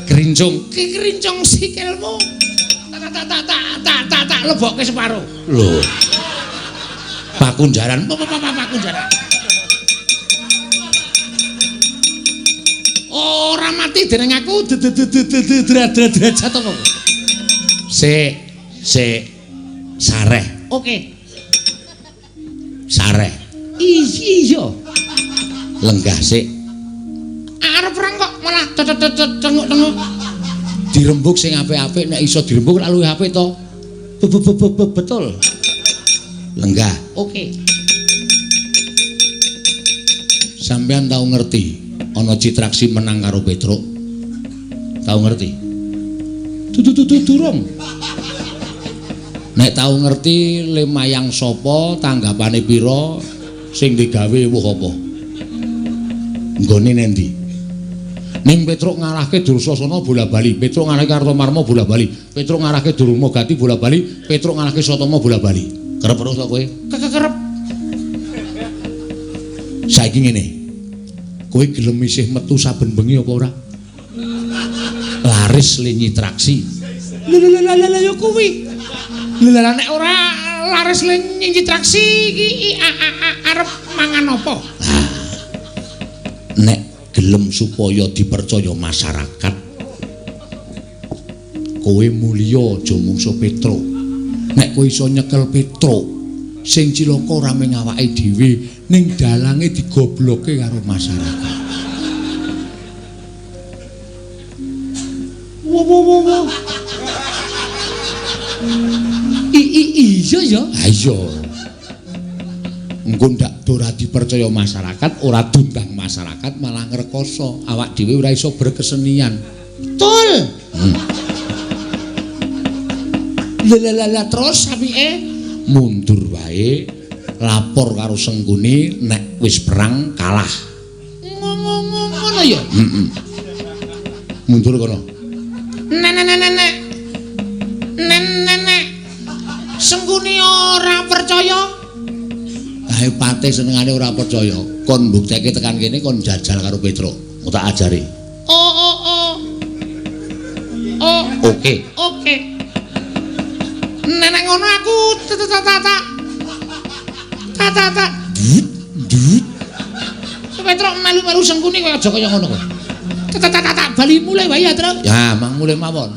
krincung krincung sikilmu tak tak tak tak tak tak tak lebokke separo. Lho. Pakunjaran, pakunjaran. Ora mati dening aku derajat apa? Sik, sik sareh. Oke. Sareh. Iya. Lenggah sik. Arep perang kok Malah tengok-tengok. Dirembuk sing apik-apik nek iso dirembuk lak luwih apik to. Betul. Lenggah. Oke. Sampeyan tau ngerti ana Citraksi menang karo Petruk? Tau ngerti? Durung. Nek tau ngerti lemayang sapa, tanggapane pira, sing digawe wuh apa? Nggone nendi? Ning Petruk ngalahke Dursasana bola-bali, Petruk ngalahke Kartomarma bola-bali, Petruk ngalahke Durmagati bola-bali, Petruk ngalahke Satama bola-bali. Kerep terus to kowe? Kerep. Saiki ngene. Kowe gelem isih metu saben bengi apa ora? Laris le nyitraksi. Lha lha ya kuwi. Lha nek ora laris le nyitraksi iki arep mangan apa? Nek gelem supaya dipercaya masyarakat, kowe mulya aja mungsuh Petruk. Nek kowe iso nyekel Petruk, sing cilaka ora mung awake dhewe, ning dalange digobloke karo masyarakat. Wo wo wo wo. Iya ya. Ha iya. Engko ndak ora dipercaya masyarakat, ora diundang masyarakat, malah ngrekoso. Awak dhewe ora iso berkesenian. Betul. Lha terus apike mundur wae, lapor karo Sengkuni nek wis perang kalah. Ngono ya. Heeh. Mundur kono. Nek nek nek nek. Nek nek. Sengkuni ora percaya. Ae pate senengane ora percaya. Kon mbuktekke tekan kene kon jajal karo Petruk. Aku tak ajari. Oh oh oh. Oh. Oke. Oke. Nek ngono aku tak. Tak. Dut. Petruk melu-melu Sengkuni kowe aja kaya ngono kowe. Tak bali mulih wae ya, Truk. Ya, mang mulih mawon.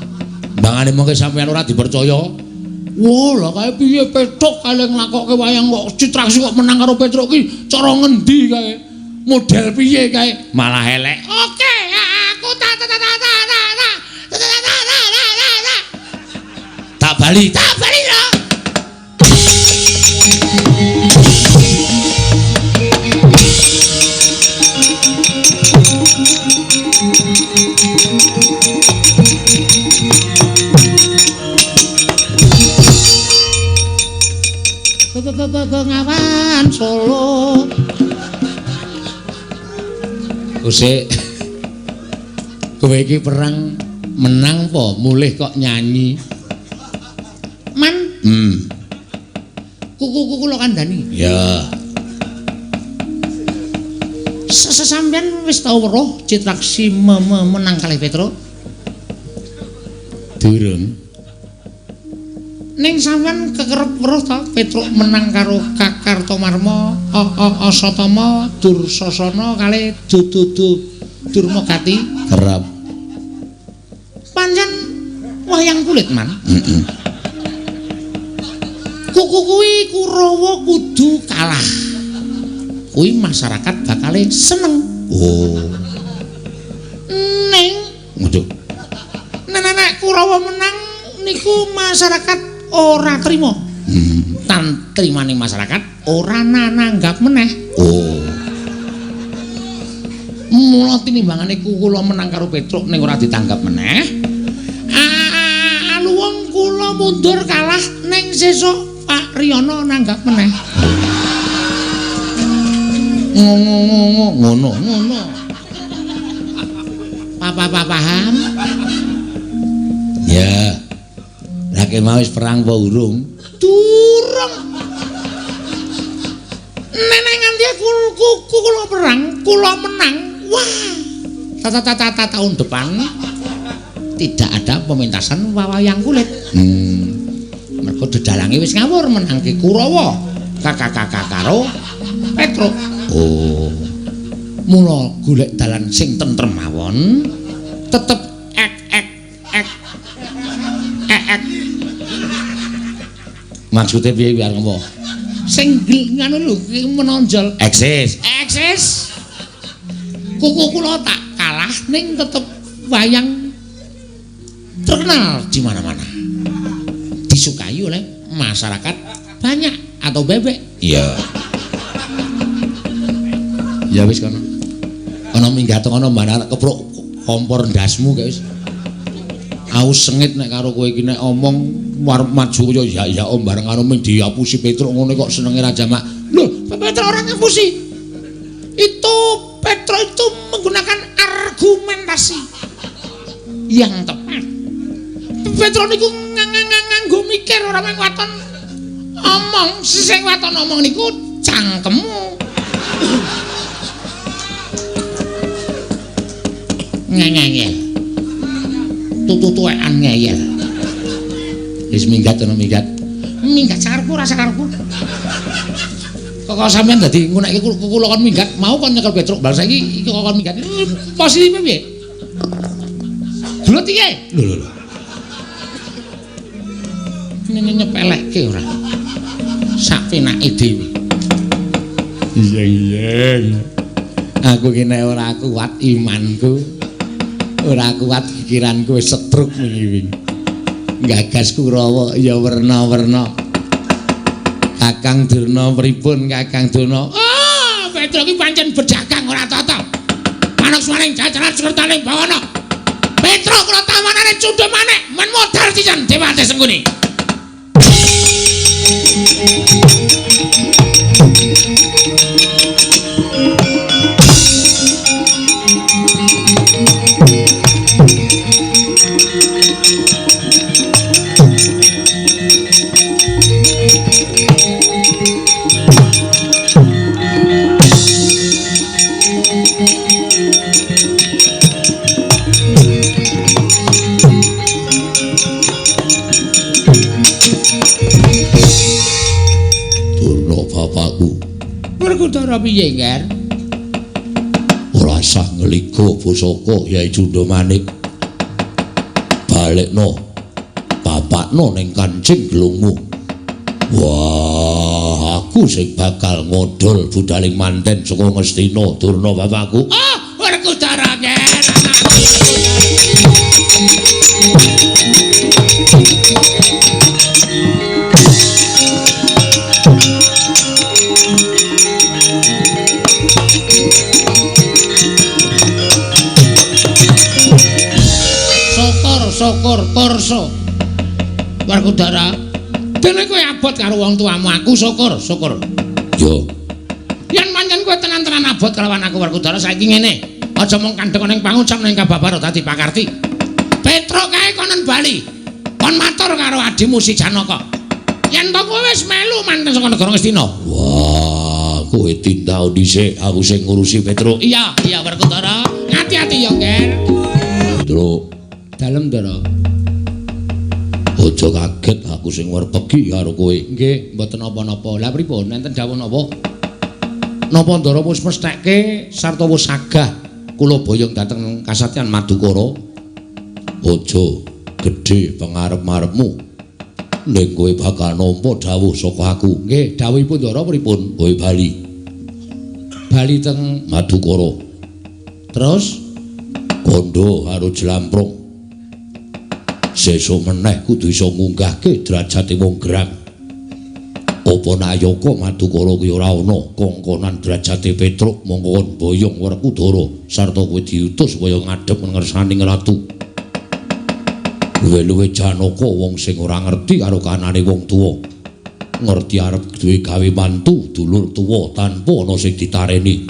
Mbangane mongke sampeyan ora dipercaya. Wah, lah kae piye Petruk kae nglakokke wayang kok Citraksi kok menang karo Petruk ki cara ngendi kae? Model piye kae? Malah elek. Oke, aku tak. Tak bali, tak bali lho. Bengawan Solo. Usik. Kowe iki perang menang po mulih kok nyanyi. Man. Kuku kula kandhani. Ya. Sesampeyan wis tau weruh Citraksi menang kalih Petruk? Durung. Ning sampeyan kekerep weruh ta Petruk menang karo Kartomarma, Asatama, Dursasana kalih Dududu Durmagati? Kerep. Pancen wayang kulit, Man. Heeh. Kuku kuwi Kurawa kudu kalah. Kuwi masyarakat bakale seneng. Oh. Ning waduh. Nek Kurawa menang niku masyarakat ora trima. Tan trimane masyarakat ora nananggap meneh. Oh. Mula tinimbangane kula menang karo Petruk ning ora ditanggap meneh. Aluwung kula mundur kalah ning sesuk Pak Riyana nanggap meneh. Ngono ngono. Papa paham? Ya. Lah mau wis perang apa urung? Durung. Nenek nganti kula perang, kula menang. Wah. Tahun depan tidak ada pementasan wayang kulit. Mergo dedalange wis ngawur menangke Kurawa. Kakak karo Petruk. Oh. Mula golek dalan sing tentrem mawon, tetep ek ek ek ek. Maksudnya piye biar ngomong? Sing nganu lho menonjol. Eksis. Eksis. Kuku kula tak kalah kathah ning tetep wayang terkenal di mana-mana. Disukai oleh masyarakat banyak atau bebek. Iya. Ya wis kono. Kono minggat kono mbanak kepruk kompor ndasmu kae wis. Aus sengit nek karo kowe iki nek omong arep maju kaya ya ya om bareng karo ming diapusi Petruk ngono kok senenge Raja Mak. Lho, Petruk ora ngapusi. Itu Petruk itu menggunakan argumentasi yang tepat. Petruk niku nganggo mikir ora mung waton omong, sing waton omong niku cangkemmu. Ngeyel. Tutu-tuwekan ngeyel. Wis minggat ana minggat. Minggat sakarepku ora sakarepku. Kok sampean dadi ngunekke kula kon minggat, mau kon nyekel Petruk bal saiki iki kok kon minggat. Posisine piye? Dulur piye? Lho lho lho. Nyepelekke ora. Sak penake dhewe. Iya iya. Aku ki nek ora kuat imanku, ora kuat pikiranku wis setruk wingi-wingi. Gagas Kurawa ya werna-werna. Kakang Durna pripun Kakang Durna? Ah, Petruk ki pancen berdagang ora tata. Manuk suwaning jajaran sukertaning bawana. Petruk kula tawanane cundha manik men modar sisan Dewate Sengkuni. Werkudara piye, Nger? Ora sah ngligo pusaka Yai Cundha Manik. Balekno bapakno ning kancing gelungmu. Wah, aku sing bakal ngodol budaling manten saka Ngastina Durna bapakku. Ah, Werkudara, Nger. Syukur korso. Werkudara, dene kowe abot karo wong tuamu, aku syukur, syukur. Yo. Yen pancen kowe tenan-tenan abot kelawan aku Werkudara saiki ngene. Aja mung kandhek ning pangucap ning kababaro dadi pakarti. Petruk kae konen bali. Kon matur karo adimu si Janaka. Yen to kowe wis melu manten saka negara Ngastina. Wah, kowe tindau dhisik, aku sing ngurusi Petruk. Iya, iya Werkudara. Ati-ati ya, Nger. Petruk. Dalem, Ndara. Aja kaget aku sing werpegi karo kowe. Nggih, mboten napa-napa. Lah pripun? Enten dawuh napa? Napa Ndara wis mestheke sarta wis sagah kula boyong dhateng kasatyan Madukara? Aja gedhe pangarep-arepmu. Ning kowe bakal nampa dawuh saka aku. Nggih, dawuhipun Ndara pripun? Kowe bali. Bali teng Madukara. Terus kandha karo Jlamprong. Sesuk meneh kudu iso ngunggahke derajate wong gerang. Apa nayaka Madukara kuwi ora ana kongkonan derajate Petruk mongko kon boyong Werkudara sarta kowe diutus supaya ngadhep ngersaning ratu. Luwe-luwe Janaka wong sing ora ngerti karo kanane wong tuwa. Ngerti arep duwe gawe mantu dulur tuwa tanpa ana sing ditareni.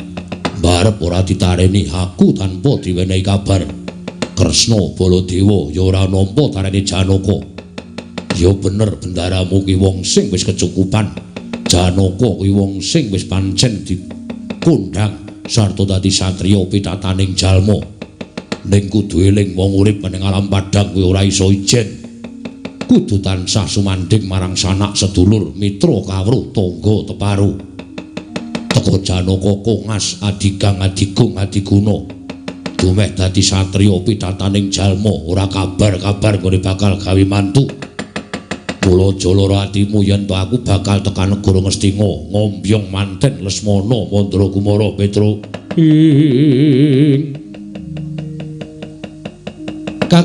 Mbarep ora ditareni aku tanpa diwenehi kabar. Kresna Baladewa ya ora nampa tarene Janaka. Ya bener bendaramu ki wong sing wis kecukupan. Janaka kuwi wong sing wis pancen dikundang sarta dadi satriya pitataning jalma. Ning kudu eling wong urip ning alam padhang kuwi ora iso ijen. Kudu tansah sumandhing marang sanak sedulur, mitra kawruh, tangga teparu. Teka Janaka kongas adigang adigung adiguna. Dumeh dadi satriya pitataning jalma ora kabar-kabar nggone bakal gawe mantu. Mula aja lara atimu yen to aku bakal tekan negara Ngastina ngombyong manten Lesmana Mandra Kumara Petruk. Ing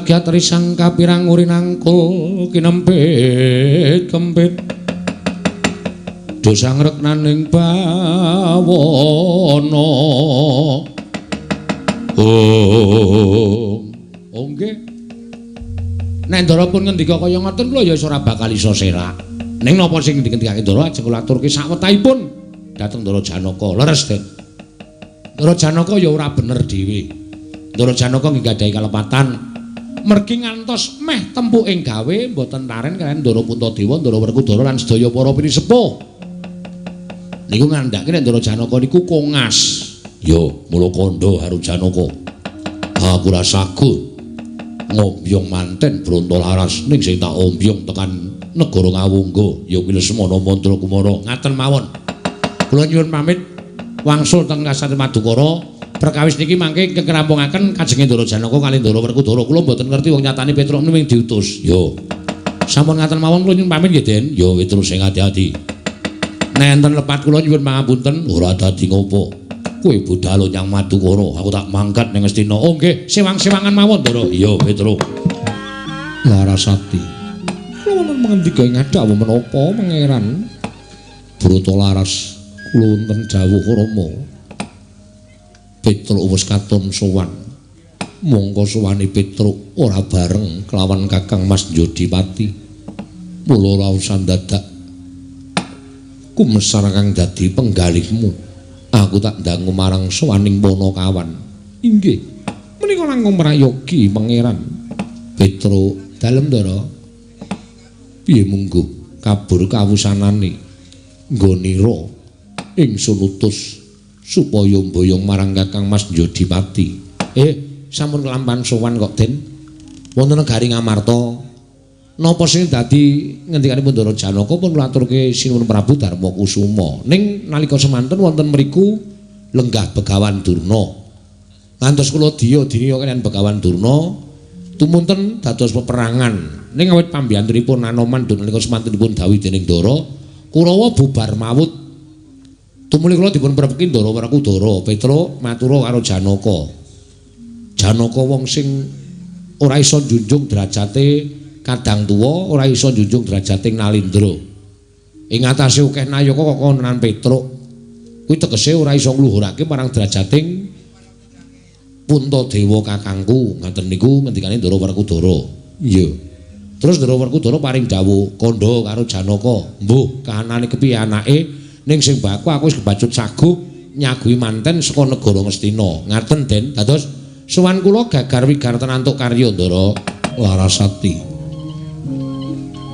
Kagiat risang kapirang urinangkul kinempit kempit dosa ngreknaning bawana. Oh, nggih. Nek Ndara pun ngendika kaya ngoten kula ya wis ora bakal iso serak. Ning napa sing dingendikake Ndara ajeng kula aturke sawetahipun dhateng Ndara Janaka. Leres, Den. Ndara Janaka ya ora bener dhewe. Ndara Janaka nggih gadhahi kalepatan mergi ngantos meh tempuking gawe mboten taren kaliyan Ndara Puntadewa, Ndara Werkudara lan sedaya para pinisepuh. Niku ngandhake nek Ndara Janaka niku kongas. Yo, mula kandha karo Janaka. Aku ora sagut ngombyong manten Brontolaras ning sing tak ombyong tekan negara Ngawungga ya kuwi Lesmana Mandra Kumara. Ngaten mawon. Kula nyuwun pamit wangsul teng Kasatri Madukara. Perkawis niki mangke ingkang krampungaken kajenge Ndara Janaka kali Ndara Werkudara. Kula mboten ngerti wong nyatane Petruk ming diutus. Yo. Sampun ngaten mawon kula nyuwun pamit nggih, Den. Yo terus sing ati-ati. Nek enten lepat kula nyuwun pangapunten, ora dadi ngopo. Kowe budal nyang Madukara, aku tak mangkat ning Ngastina. Oh nggih, sewang-sewangan mawon, Ndara. Iya, Petruk. Larasati. Kula wonten mangendika ing dawuh menapa, Pangeran? Brotolaras kula wonten dawuh Rama. Petruk wis katon sowan. Mongko sowane Petruk ora bareng kelawan Kakang Mas Jodipati. Mula ora usah dadak kumesar kang dadi penggalihmu. Aku tak ndangu marang sowaning Panakawan. Inggih. Menika langkung prayogi Pangeran. Petruk dalem Ndara. Piye mungguh kabur kawusanane nggonira ingsun utus supaya mboyong marang Kakang Mas Jodipati. Sampun kelampan sowan kok, Den. Wonten negari Ngamarta. Napa sing dadi ngendikanipun Ndara Janaka pun kula aturke Sinuwun Prabu Darma Kusuma. Ning nalika semanten wonten mriku lenggah Begawan Durna. Ngantos kula diya-diya kaliyan Begawan Durna tumunten dados peperangan. Ning awit pambiyantunipun Anoman nalika semanten dipun dawuhi dening Ndara, Kurawa bubar mawut. Tumuli kula dipun prepeki Ndara Werkudara, Petruk matura karo Janaka. Janaka wong sing ora iso njunjung derajate kadang tuwa, ora iso njunjung derajate Nalindra. Ing atase akeh nayaka kok konan Petruk. Kuwi tegese ora iso ngluhurake marang derajating Puntadewa kakangku. Ngaten niku ngendikane Ndara Werkudara. Iya. Terus Ndara Werkudara paring dawuh kandha karo Janaka, "Mbuh, kahanane kepiye anake? Ning sing baku aku wis kebacut saguh nyaguhi manten saka negara Ngastina." Ngaten, Den. Dados sowan kula gagar wigar tenantuk karya Ndara Larasati.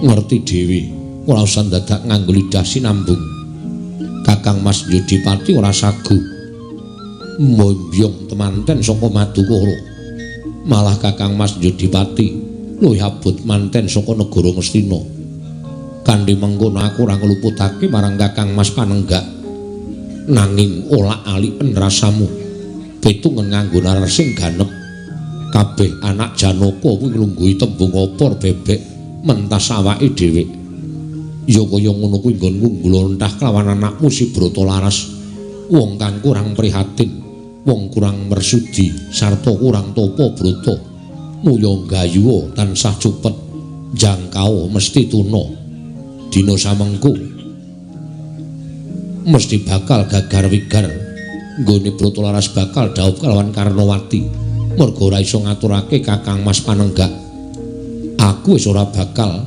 Ngerti dhewe, ora usah dadak nganggo lidah sinambung. Kakang Mas Yudipati ora sagu mboyong temanten saka Madukara. Malah Kakang Mas Yudipati luwih abot manten saka negara Ngastina. Kanthi mengkono aku ora ngluputake marang Kakang Mas Panenggak. Nanging olak-aliken rasamu. Pitungen nganggo nalar sing ganep. Kabeh anak Janaka kuwi nglungguhi tembung opor bebek mentas awake dhewe. Ya kaya ngono kuwi nggonku nglontah kelawan anakmu si Brotolaras. Wong kang kurang prihatin, wong kurang mersudi, sarta kurang tapa brata. Muya gayuwa tansah cupet, jangkau mesti tuna. Dina samengko mesti bakal gagar wigar. Nggone Brotolaras bakal dhaup kelawan Karnawati. Merga ora iso ngaturake Kakang Mas Panenggak. Aku wis ora bakal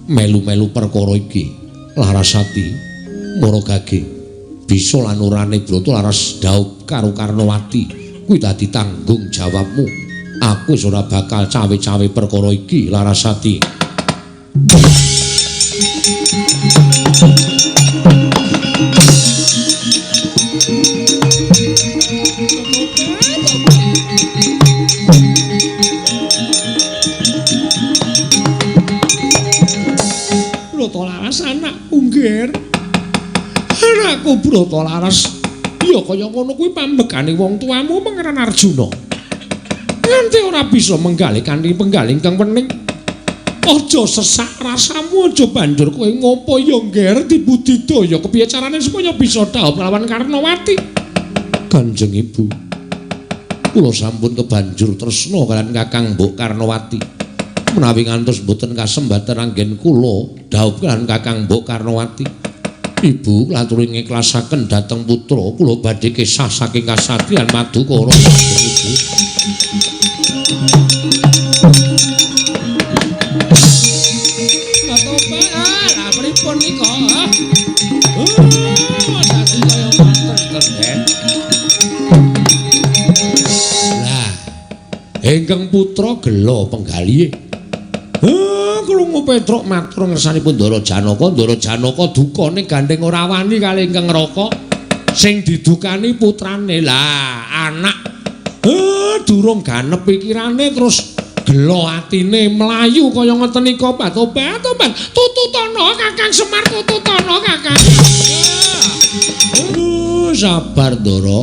melu-melu perkara iki. Larasati mara gage bisa lan orane Brotolaras dhaup karo Karnawati kuwi dadi tanggung jawabmu. Aku wis ora bakal cawe-cawe perkara iki, Larasati. Brotolaras anakku, Ngger. Anakku Brotolaras. Ya kaya ngono kuwi pambekane wong tuamu Pangeran Arjuna. Nganti ora bisa menggalih kanthi penggalih ingkang wening. Aja sesak rasamu, aja banjur kowe ngopo ya, Ngger, dibudidaya kepiye carane supaya bisa dhaup lawan Karnawati. Kanjeng Ibu. Kula sampun kebanjur tresna kaliyan Kakang Mbok Karnawati. Menawi ngantos mboten kasembatan anggen kula dhaup kaliyan Kakang Mbok Karnawati. Ibu kula ngiklasaken dhateng putra kula badhe kesah saking kasatriyan Madukara. Ibu. Pripun nika? Dadi kaya ngoten ten. Lah, ingkang putra gela penggalihe. Krungu Petruk matur ngersanipun Ndara Janaka, Ndara Janaka dukane gandeng ora wani kali ingkang Raka sing didukani putrane. Lah, anak durung ganep pikirane terus gela atine mlayu kaya ngoten nika tobat-tobat. Tututana Kakang Semar, tututana Kakang. Sabar Ndara.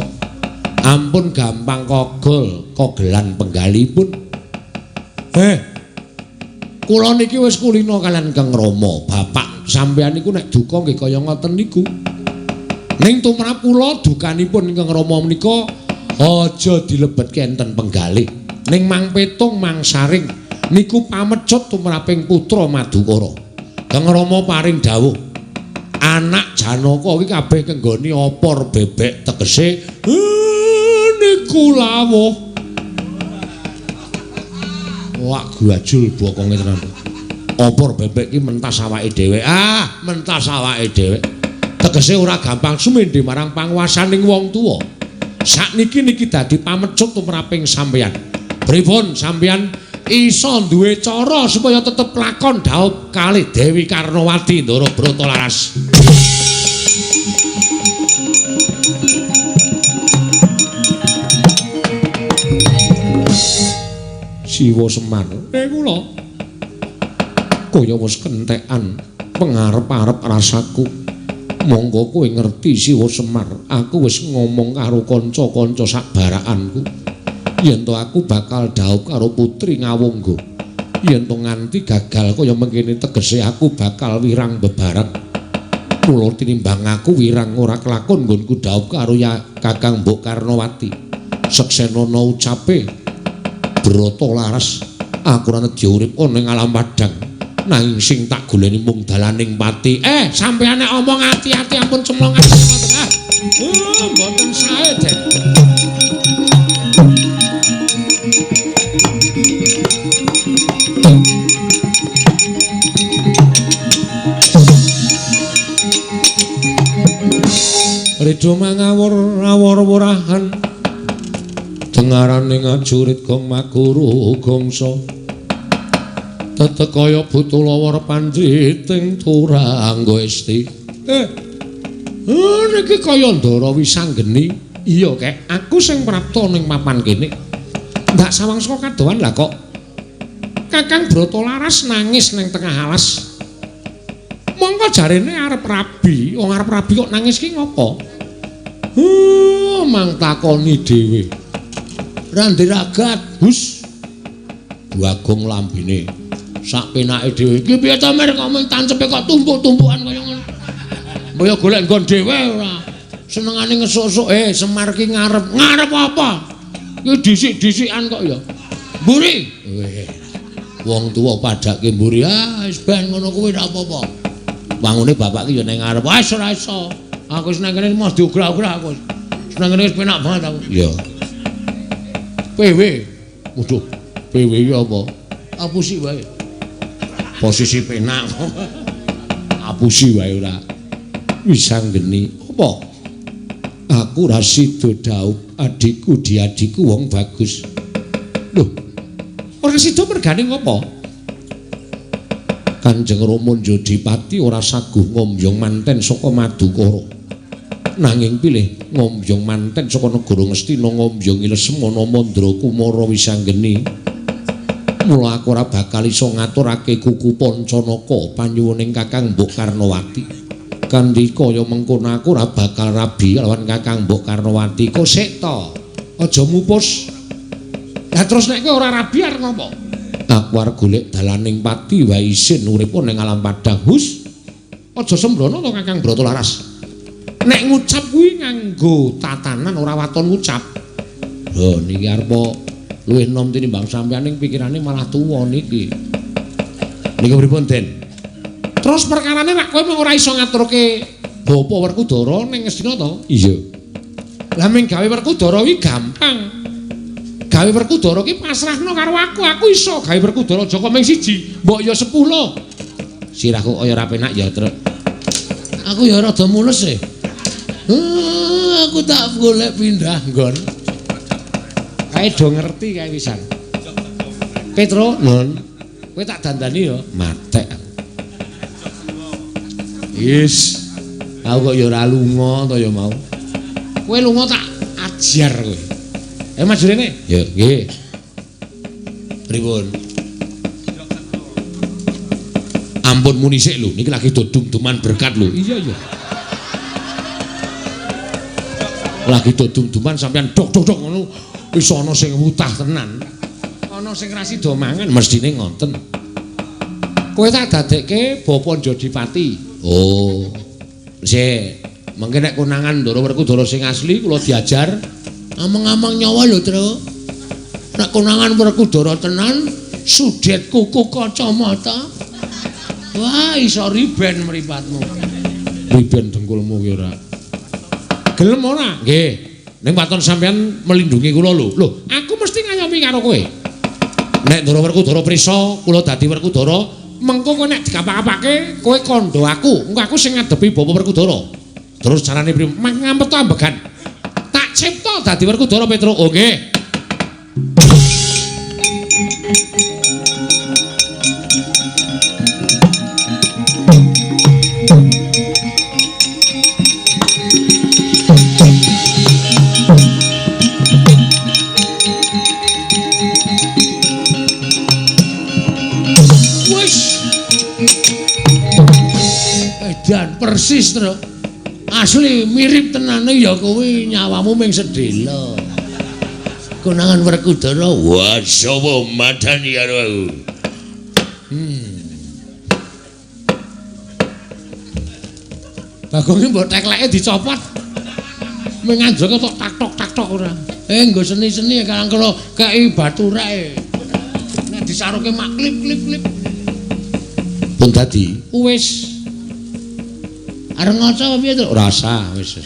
Ampun gampang kogol, kogelan penggalipun. Kula niki wis kulina kaliyan Kang Rama. Bapak sampeyan niku nek duka nggih kaya ngoten niku. Ning tumrap kula dukanipun Kang Rama menika aja dilebetke enten penggalih. Ning Mang Petung Mang Saring niku pamecut tumraping putra Madukara. Kang Rama paring dawuh, anak Janaka iki kabeh kenggoni opor bebek tegese niku lawuh. Wah, gajul bokonge tenan. Opor bebek iki mentas awake dhewe. Ah, mentas awake dhewe. Tegese ora gampang sumendhe marang panguwasaning wong tuwa. Sakniki niki dadi pamecut tumraping sampeyan. Pripun sampeyan iso duwe cara supaya tetep lakon dhaup kalih Dewi Karnawati Ndara Brata Laras. Siwa Semar, kula kaya wis kentekan pengarep-arep rasaku. Monggo kowe ngerti Siwa Semar, aku wis ngomong karo kanca-kanca sak barakanku. Yen to aku bakal dhaup karo putri Ngawangga. Yen to nganti gagal kaya mengkene tegese aku bakal wirang bebareng. Mula tinimbang aku wirang ora kelakon nggonku dhaup karo ya Kakang Mbok Karnawati. Seksenono ucape Brata Laras, aku ora nedya urip ana ing alam padhang. Nanging sing tak goleni mung dalaning pati. Sampeyan nek omong ati-ati ampun cemlong ati ngoten ah. Mboten sae, Den. Ridho mangawur awor-worahan dengarane ngajurit gong maguru gongso tetek kaya buta lawar pandhiting turangga esti. Niki kaya Ndara Wisanggeni. Iya kek, aku sing prapta ning papan kene. Ndak sawang saka kadohan lah kok Kakang Brata Laras nangis ning tengah alas. Mongko jarene arep rabi, wong arep rabi kok nangis ki ngopo? Mang takoni dhewe. Randi ragat, hus. Bagong lambene. Sak penake dhewe. Iki piye to Mir kok mung tancepe kok tumpuk-tumpukan kaya ngono. Mbok ya golek nggon dhewe ora. Senengane ngesuk-esuk, Semar ki ngarep. Ngarep apa? Ki dhisik-dhisikan kok ya. Mburi. Weh. Wong tuwa padake mburi. Ah, wis ben ngono kuwi ora apa-apa. Wangune bapak ki ya ning ngarep. Wis ora iso. Aku wis nang kene mos diograh-ograh aku. Wis nang kene wis penak banget aku. Iya. PW. Waduh, PW iki apa? Apusi wae. Posisi penak. Apusi wae ora. Wisanggeni. Apa? Aku ora sida dhaup adikku diadiku wong bagus. Lho. Ora sida mergane ngopo? Kanjeng Rama Njodipati ora saguh ngombyong manten saka Madukara. Nanging pilih ngombyong manten saka negara Ngastina ngombyongi Lesmana Mandra Kumara Wisanggeni. Mula aku ora bakal iso ngaturake kuku Pancanaka panyuwuning Kakang Mbok Karnawati. Kanthi kaya mengkono aku ora bakal rabi lawan Kakang Mbok Karnawati. Kok sik to? Aja mupus. Lah terus nek kowe ora rabi arep ngopo? Aku arep golek dalaning pati wae isin urip ning alam padhang. Hus. Aja sembrono to Kakang Brata Laras. Nek ngucap kuwi nganggo tatanan ora waton ngucap. Lho niki arep luwih nom tinimbang sampeyan ning pikirane malah tuwa niki. Niki pripun, Den? Terus perkarane nek kowe mung ora iso ngaturke Bapak Werkudara ning Ngastina to? Iya. Lah ming gawe Werkudara kuwi gampang. Gawe Werkudara ki pasrahno karo aku, aku iso gawe Werkudara aja kok ming siji, mbok ya 10. Sirahku kaya ora penak ya, Truk. Aku ya rada mules e. Aku tak golek pindah nggon. Kae do ngerti kae pisan. Petro, Nun. Kowe tak dandani ya, matek. Yes. Aku kok ya ora lunga to ya mau. Kowe lunga tak ajar kowe. Maju rene. Ya, nggih. Pripun? Ampun muni sik lho, niki lagi dodum-duman berkat lho. Iya, iya. Lagi dodum-duman sampean dok-dok ngono wis ana sing wutah tenan. Ana sing ra sida mangan mestine ngoten. Kowe tak dadekke Bapa Jodipati. Oh. Sik, mengke nek konangan Ndara Werkudara sing asli kula diajar ameng-ameng nyawa lho, Truk. Nek konangan Werkudara tenan, sudet kuku kacamata. Wah, iso riben mripatmu. Riben dengkulmu ki ora. Gelem ora? Nggih. Ning waton sampean melindungi kula lho. Lho, aku mesti ngayomi karo kowe. Nek Ndara Werkudara prisa, kula dadi Werkudara, mengko kowe nek dikapak-kapake, kowe kandha aku. Engko aku sing ngadepi Bapak Werkudara. Terus carane priye? Ngampet ambegan. Tak cipta dadi Werkudara, Petro. Oh nggih. Dan persis, Truk. Asli mirip tenane ya kowe nyawamu ming sedhela. Konangan Werkudara, wah sapa madani karo aku. Bagonge mbok tekleke dicopot. Ming anjlok tok tak tok tak tok ora. Nggo seni-seni karang kala kei batu rek. Nek disaruke mak klip klip klip. Pun dadi wis. Arep ngaca apa piye, Truk? Ora usah, wis.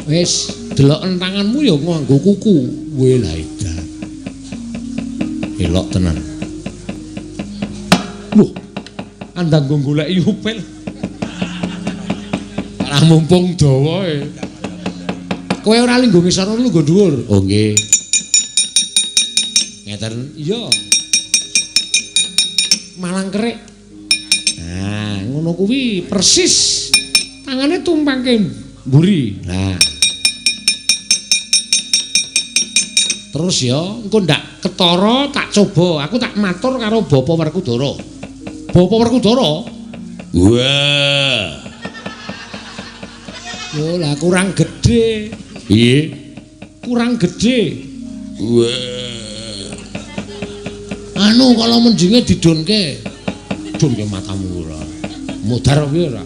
Wis, deloken tanganmu ya nganggo kuku. Weh lah edan. Elok tenan. Loh, andang nggo goleki upil. Ora mumpung dawa e. Kowe ora linggo ngisor lungguh dhuwur. Oh nggih. Ngeten? Iya. Malang kerik. Nah, ngono kuwi persis. Tangane tumpangke mburi. Nah. Terus ya, engko ndak ketara tak coba, aku tak matur karo Bapak Werkudara. Bapak Werkudara? Wah. Yo lah kurang gedhe. Piye? Kurang gedhe. Wah. Anu kalau mendinge didonke. Dunke matamu ora. Mudhar piye ora?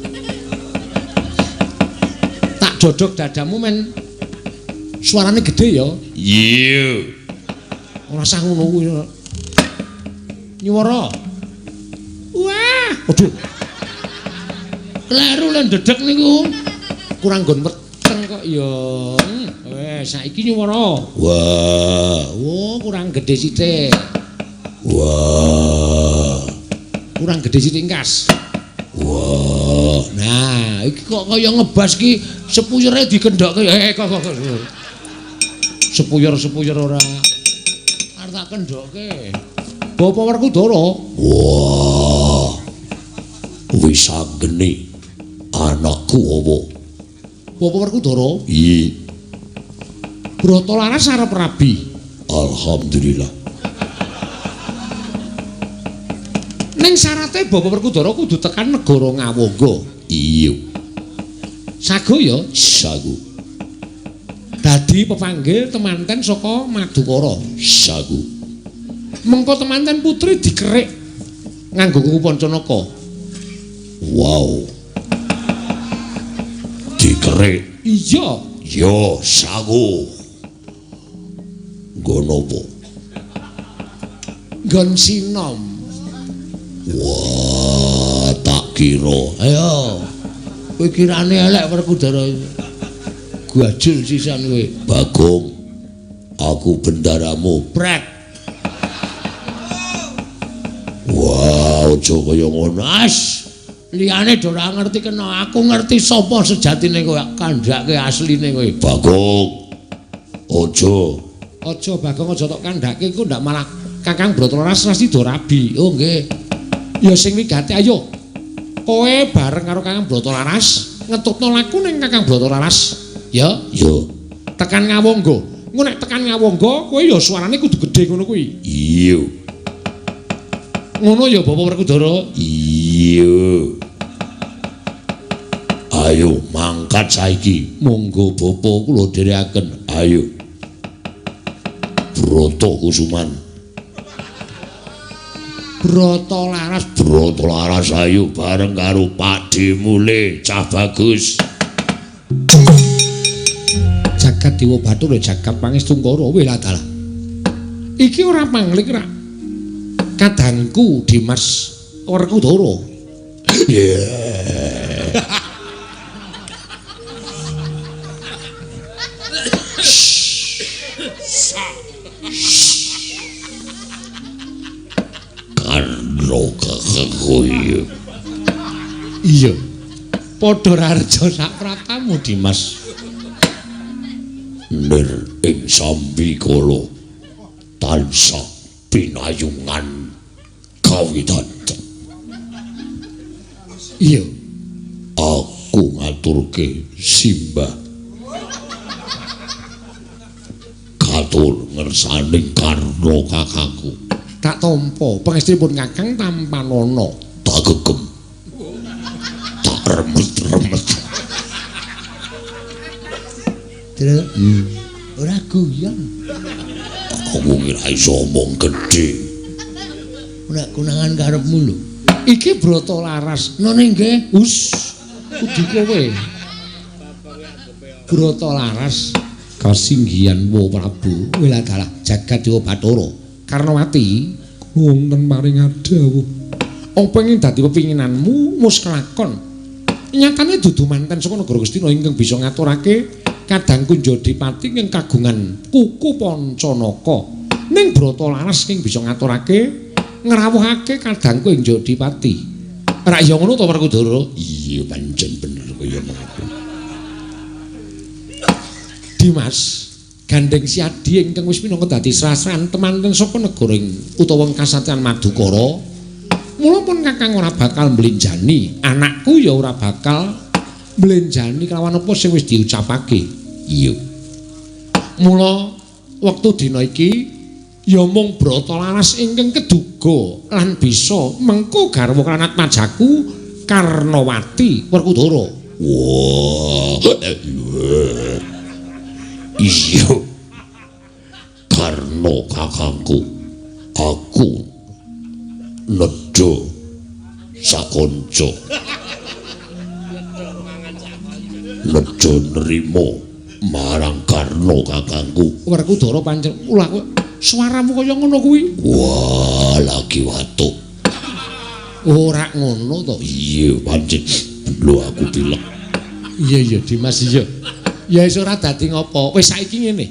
Tak dodok dadamu men suarane gedhe ya. Iya. Ora usah ngono kuwi. Nyuwara. Wah, aduh. Kleru lan dedek niku. Kurang nggon weteng kok ya. Wes saiki nyuwara. Wah, oh kurang gedhe sithik. Wah. Kurang gedhe sithik engkas. Wah, nah iki kok kaya ngebas ki sepuyere dikendokke. Kok. Sepuyer-sepuyer ora. Arep tak kendhokke. Bapak Werkudara. Wah. Wis anggene anakku apa? Bapak Werkudara? Iya. Brata Laras arep rabi. Alhamdulillah. Ning syarate Bapak Werkudara kudu tekan negara Ngawangga. Iya. Sago ya? Sago. Dadi pepanggil temanten saka Madukara. Sago. Mengko temanten putri dikerik nganggo kuku Pancanaka. Wow. Dikerik. Iya. Ya, sago. Nggon apa? Nggon sinom. Wah, tak kira. Ayo. Kowe kirane elek Werkudara. Gajul sisan kowe. Bagong, aku bendaramu. Prek. Wah, aja kaya ngono. As. Liyane do ora ngerti kena, aku ngerti sapa sejatine kowe, kandhake asline kowe. Bagong. Aja. Aja Bagong, aja tok kandhake iku ndak malah Kakang Brata Laras do rabi. Oh nggih. Ya sing wigati ayo. Kowe bareng karo Kakang Brata Laras ngetutno laku ning Kakang Brata Laras. Ya, ya. Tekan Ngawangga. Engko nek tekan Ngawangga kowe ya suarane kudu gedhe ngono kuwi. Iya. Ngono ya Bapak Werkudara? Iya. Ayo mangkat saiki. Monggo Bapak kula dherekaken. Ayo. Brata Kusuman. Brata Laras, Brata Laras ayo bareng karo Pakde Mule, cah bagus. Jagat Dewa Bathara jagat Pangestungkara weladalah. Iki ora pangling ra. Kadangku Dimas Werkudara. Yeah. Karno kakangku. Iya. Padha rareja sak pratamu Dimas. Nir ing sambikala tansah pinayungan kawidadan. Iya. Aku ngaturke simbah katur ngersaning Karna kakangku. Tak tampa pangestunipun Kakang tampanana. Tak gegem. Tak remet-remet. Truk. Ora guyon. Aku ngira iso omong gedhe. Ora konangan karepmu lho. Iki Brata Laras. None nggih. Us. Kudu kowe. Brata Laras kasinggihan wa Prabu. Weladalah jagat Dewa Bathara. Karnawati wonten paring adhawuh. Apa ingkang dadi pepinginanmu wis kelakon. Nyatane dudu manten saka negara Ngastina ingkang bisa ngaturake Kadang Kunjadipati ingkang kagungan kuku Pancanaka. Ning Brata Laras ing bisa ngaturake ngrawuhake Kadang Kunjadipati. Rak ya ngono to Werkudara? Iya pancen bener kaya ngono. Dimas, gandeng Siadi ingkang wis minangka dadi srasan temanten saka negara utawa kasatriyan Madukara. Mula pun Kakang ora bakal mblenjani, anakku ya ora bakal mblenjani kelawan apa sing wis diucapake. Iya. Mula wektu dina iki ya mung Brata Laras ingkang keduga lan bisa mengko garwa lan atmajaku Karnawati Werkudara. Wah. Iya. Karna kakangku, aku nedha sakanca. Nedha nrimo marang Karna kakangku. Werkudara pancen ulah suaramu kaya ngono kuwi. Wah, lagi watuk. Ora ngono to. Iya, pancen lho aku pilek. Iya iya Dimas iya. Ya wis ora dadi ngopo. Wis saiki ngene.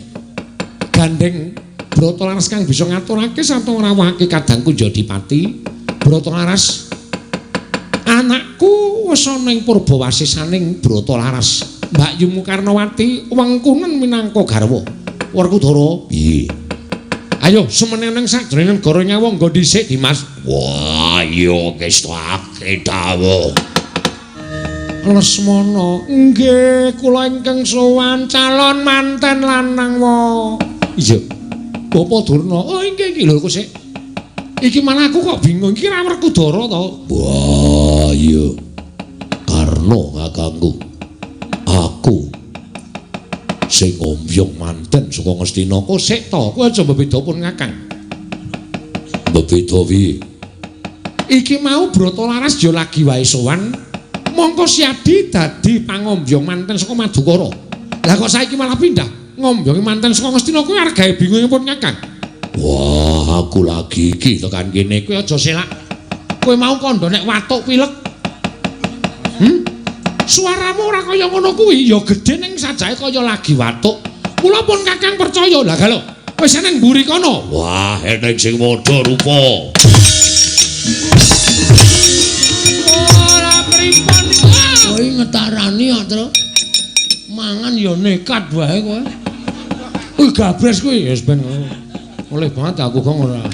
Gandeng Brata Laras kang bisa ngaturake sarta ngrawuhake Kadang Kunjadipati. Brata Laras anakku wis ana ing purbawasisaning Brata Laras. Mbak Yumu Karnawati wengkunen minangka garwa. Werkudara. Piye? Ayo sumeneng sajroning negara Ngawangga dhisik Dimas. Wah, iya ngestake dawuh. Lesmana, nggih kula ingkang sowan calon manten lanang wa. Iya. Bapak Durna. Oh inggih iki lho kok sik. Iki malah aku kok bingung iki ra Werkudara to. Wah, iya. Karna kakangku. Aku sing ngombyong manten saka Ngastina. Kok sik to, kowe aja mbebeda pun Kakang. Mbebeda piye? Iki mau Brata Laras ya lagi wae sowan. Mongko Siadi dadi pangombyong manten saka Madukara. Lah kok saiki malah pindah? Ngombyongi manten saka Ngastina kuwi arep gawe bingung pun Kakang. Wah, aku lagi iki tekan kene. Kowe aja selak. Kowe mau kandha nek watuk pilek. Suaramu ora kaya ngono kuwi, ya gedhe ning sajake kaya lagi watuk. Mula pun Kakang percaya. Lah galo, wis nang mburi kono. Wah, eneng sing padha rupa. Ora pripun. Kowe ngetarani kok, Tru. Mangan ya nekat wae kowe. Kuwi gabres kuwi, wis ben ngono. Oleh banget aku kok ora.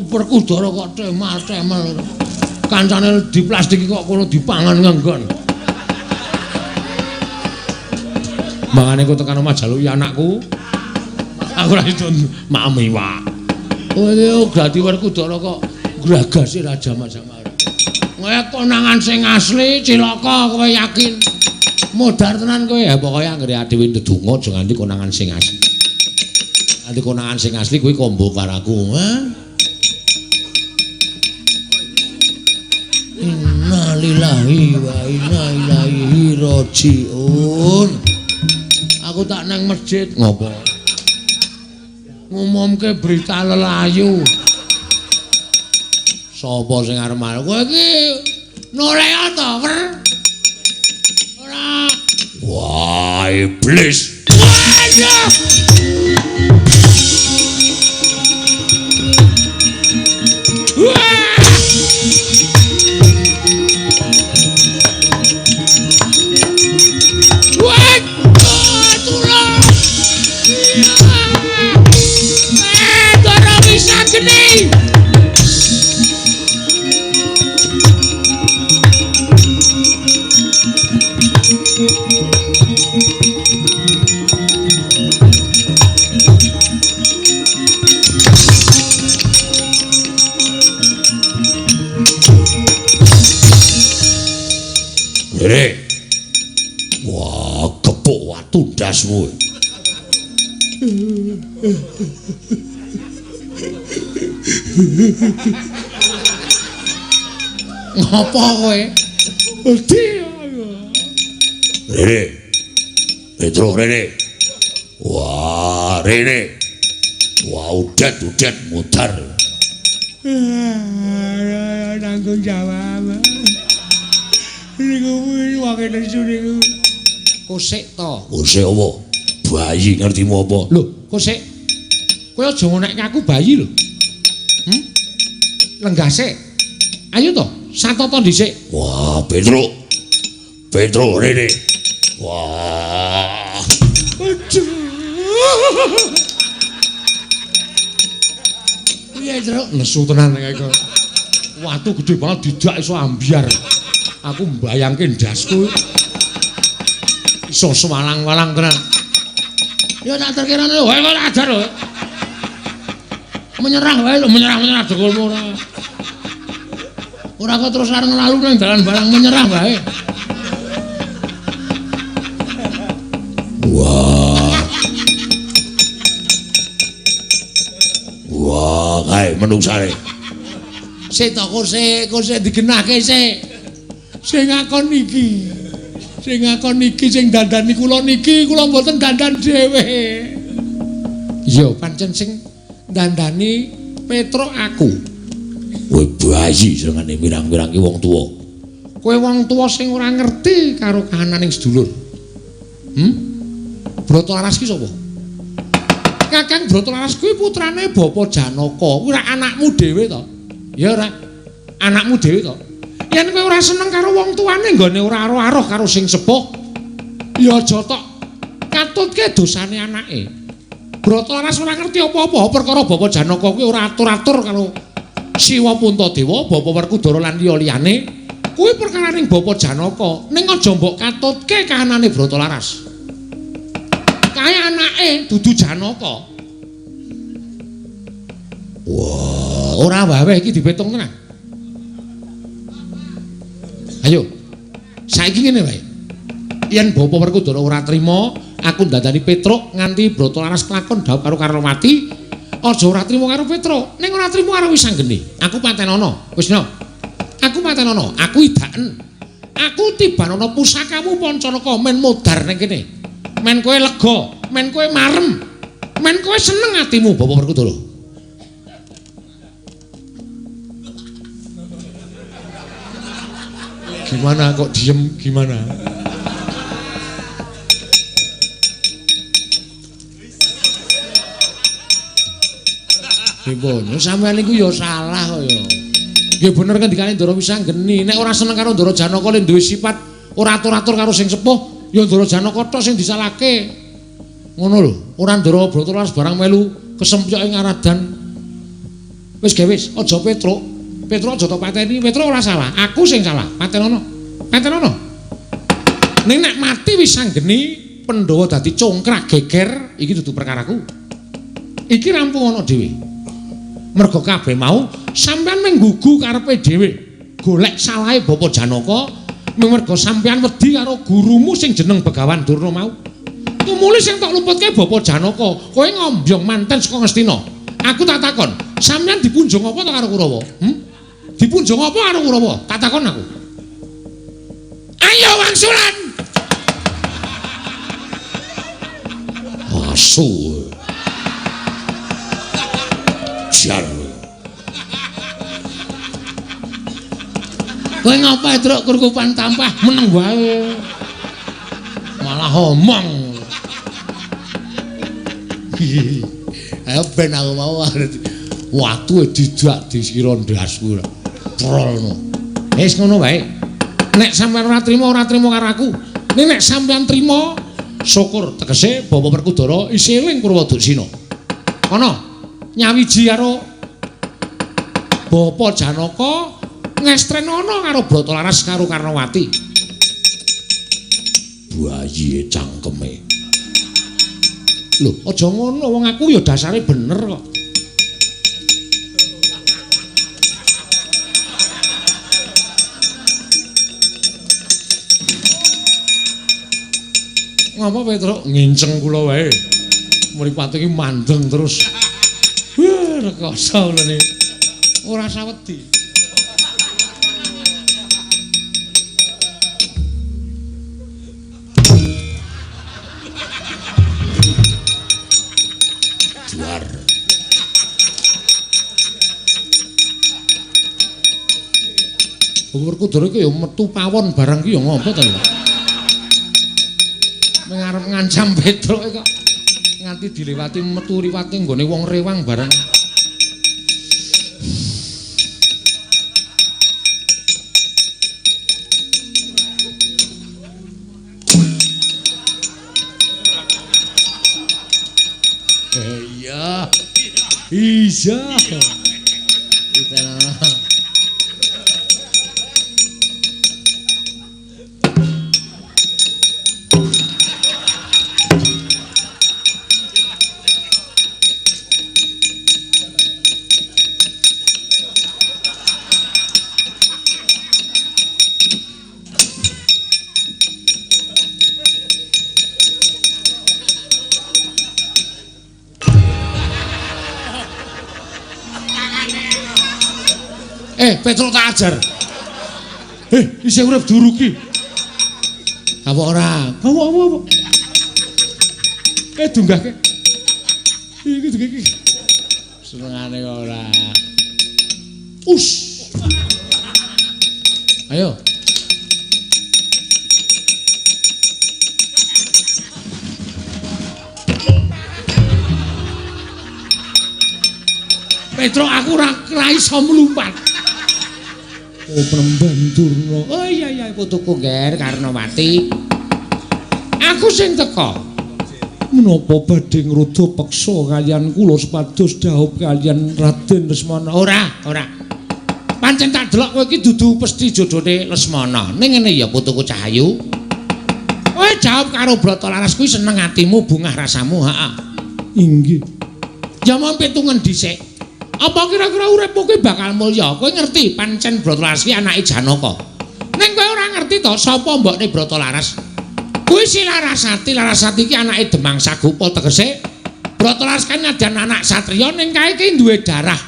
Werkudara kok temal-temel. Kancane diplastiki kok kono dipangan ngenggon. Mangane ku tekan omah jaluki anakku. Aku ora iso maem iwak. Kowe iki dadi Werkudara kok gragase raja macam-macam. Kowe konangan sing asli cilaka kowe yakin. Modar tenan kowe. Ya pokoke anggere dhewe ndedonga aja nganti konangan sing asli. Nganti konangan sing asli kuwi kombo karo aku. Innalillahi wa inna ilaihi rajiun. Aku tak nang masjid ngopo? Ngumumke berita lelayu. Sapa sing arep marah? Kowe iki noleh ta, Wer? Ora. Wah, iblis. Waduh. Wah! Rene. Wah, gepuk watu ndasmu. Ngopo kowe? Wedi. Rene. Petro rene. Wah, rene. Wah, udet-udet mutar. Nanggung jawab. Niku wong nesu niku. Kosek to. Kosek apa? Bayi ngertimu apa? Lho, kosek. Kowe aja ngonekke aku bayi lho. Lenggah sik. Ayo to, satata dhisik. Wah, Petro. Petro rene. Wah. Aduh. Piye, Truk? Nesu tenan kae kok. Watu gedhe banget didak iso ambyar. Aku mbayangke ndasku iso sewalang-walang tenan. Ya tak terkirane wae kok ajar lho. Menyerah wae lho, menyerah-menyerah dengkulmu ora. Ora kok terus arep nglalu nang dalan barang menyerah wae. Wah. Wah, kae menungsane. Sik to kosek, kosek digenahke sik. Sing ngakon niki. Sing ngakon niki sing dandani kula niki, kula mboten dandan dhewe. Iya, pancen sing dandani Petruk aku. Kowe bayi senengane mirang-mirangi wong tuwa. Kowe wong tuwa sing ora ngerti karo kahananing sedulur. Brata Laras ki sapa? Kakang Brata Laras kuwi putrane Bapa Janaka. Kuwi ora anakmu dhewe to? Ya ora. Anakmu dhewe to? Yen kowe ora seneng karo wong tuane nggone ora aruh-aruh karo sing sepuh, ya aja tok katutke dosane anake. Brata Laras ora ngerti apa-apa perkara Bapa Janaka kuwi ora atur-atur karo Siwa Puntadewa, Bapa Werkudara lan liya-liyane. Kuwi perkaraning Bapa Janaka. Ning aja mbok katutke kahanane Brata Laras. Kae anake dudu Janaka. Wah, ora wae iki dipetung tenan. Ayo. Saiki ngene wae. Yen Bapa Werkudara ora trima, aku ndandani Petruk nganti Brata Laras kelakon dhawuh karo Karnawati, aja ora trima karo Petruk, ning ora trima karo Wisanggeni. Aku patenono. Wis no. Aku patenono, aku idaken. Aku tibanana pusakamu Pancanaka men modar ning kene. Men kowe lega, Men kowe marem. Men kowe seneng atimu Bapak Werkudara. Gimana kok diem gimana? Pripun? Sampeyan niku ya salah kok ya. Nggih bener ngendikane Ndara Wisanggeni, nek ora seneng karo Ndara Janaka le duwe sifat ora atur-atur karo sing sepuh, ya Ndara Janaka tok sing disalahke. Ngono lho, ora Ndara Brata barang melu kesempyok ing aradan. Wis gawe wis, aja Petruk. Petruk aja tok pateni, Petruk ora salah, aku sing salah. Patenono. Patenono. Ning nek mati Wisanggeni, Pandhawa dadi congkrah geger, iki dudu perkaraku. Iki rampung ana dhewe. Merga kabeh mau sampeyan mung nggugu karepe dhewe. Golek salahe Bapak Janaka mung merga sampeyan wedi karo gurumu sing jeneng Begawan Durna mau. Tumuli sing tok lumputke Bapak Janaka, kowe ngombyong manten saka Ngastina. Aku tak takon, sampeyan dipunjung apa ta karo Kurawa? Dipunjung apa karo Kurawa? Tak takon aku. Ayo wangsulan. Asu. Jar. Kowe ngapa truk kurkupan tampah meneng wae. Malah omong. Ayo ben aku mau watu didak dikira ndasku. Trolno. Wis ngono wae. Nek sampeyan ora trima karo aku. Ning nek sampeyan trima syukur tegese Bapak Werkudara isih eling Purwaduksina. Ana nyawiji karo Bapak Janaka ngestrenana karo Brata Laras karo Karnawati. Bayi cangkeme. Lho, aja ngono wong aku ya dasare bener kok. Ngapa Petruk nginceng kula wae. Mripate iki mandeng terus. Wah, rekoso ngene. Ora sawedi. Juar. Werkudara iki ya metu pawon barang ki ya ngopo ta ya? Ngarep ngancam Petruk kok nganti dilewati metu riwate nggone wong rewang barang. Iya. Iya. Petruk tak ajar. Isih urip duruki. Apa ora? Apa? Dunggahke. Iki dunggah iki. Senengane kok ora. Us. Ayo. Petruk aku ora iso mlumpat. Oh, Premban Durna. Oh iya iya putuku Nger Karnawati. Aku sing teka. Menapa badhe ngruda peksa kaliyan kula supados dhaup kaliyan Raden Lesmana? Ora, ora. Pancen tak delok kowe iki dudu pesthi jodhone Lesmana. Ning ngene ya putuku Cahayu. Kowe jawab karo Brata Laras kuwi seneng atimu, bungah rasamu, heeh. Inggih. Ya mung pitungan dhisik. Apa kira-kira uripmu kuwi bakal mulya? Kowe ngerti pancen Brata Laras kuwi anake Janaka. Ning kowe ora ngerti to sapa mbokne Brata Laras? Kuwi si Larasati, Larasati iki anake Demang Sagupa tegese Brata Laras kan nadyan anak satriya ning kae iki duwe darah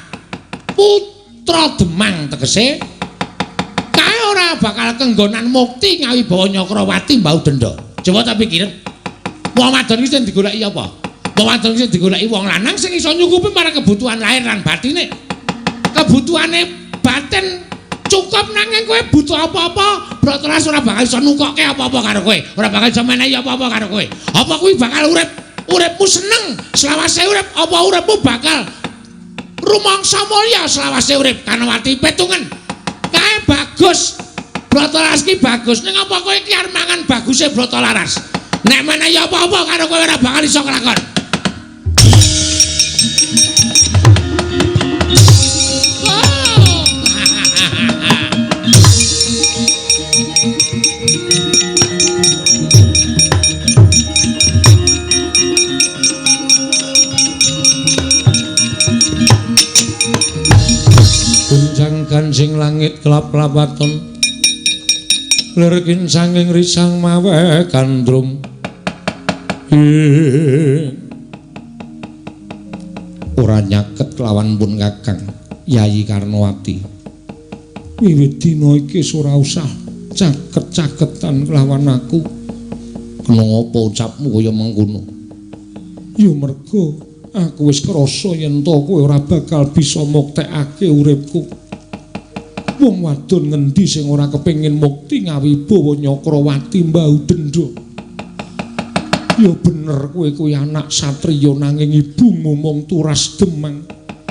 putra Demang tegese kae ora bakal kenggonan mukti ngawibawa Nyakrawati mbau denda. Coba tak pikirin. Wong wadon iki sing digoleki apa? Wong wadon iki sing digoleki wong lanang sing iso nyukupi marang kebutuhan lahir lan batine. Kebutuhane batin cukup nanging kowe butuh apa-apa, Brata Laras ora bakal iso nukokke apa-apa karo kowe, ora bakal iso menehi apa-apa karo kowe. Apa kuwi bakal urip? Uripmu seneng selawase urip, apa uripmu bakal rumangsa mulya selawase urip? Karnawati petungen. Kae bagus. Brata Laras ki bagus. Ning apa kowe iki arep mangan baguse Brata Laras? Nek menehi apa-apa karo kowe ora bakal iso kelakon. Gunjang ganjing langit kelap-kelapaton lir sanging risang mawe gandrung. Ora nyaket kelawan pun Kakang Yayi Karnawati. Wiwit dina iki ora usah caket-caketan kelawan aku. Kena apa ucapmu kaya mengkono? Ya mergo aku wis krasa yen to kowe ora bakal bisa muktekake uripku. Wong wadon ngendi sing ora kepengin mukti ngawibawa Nyakrawati mbau dendha. Ya bener kowe kuwi anak satriya nanging ibumu mung turas demang.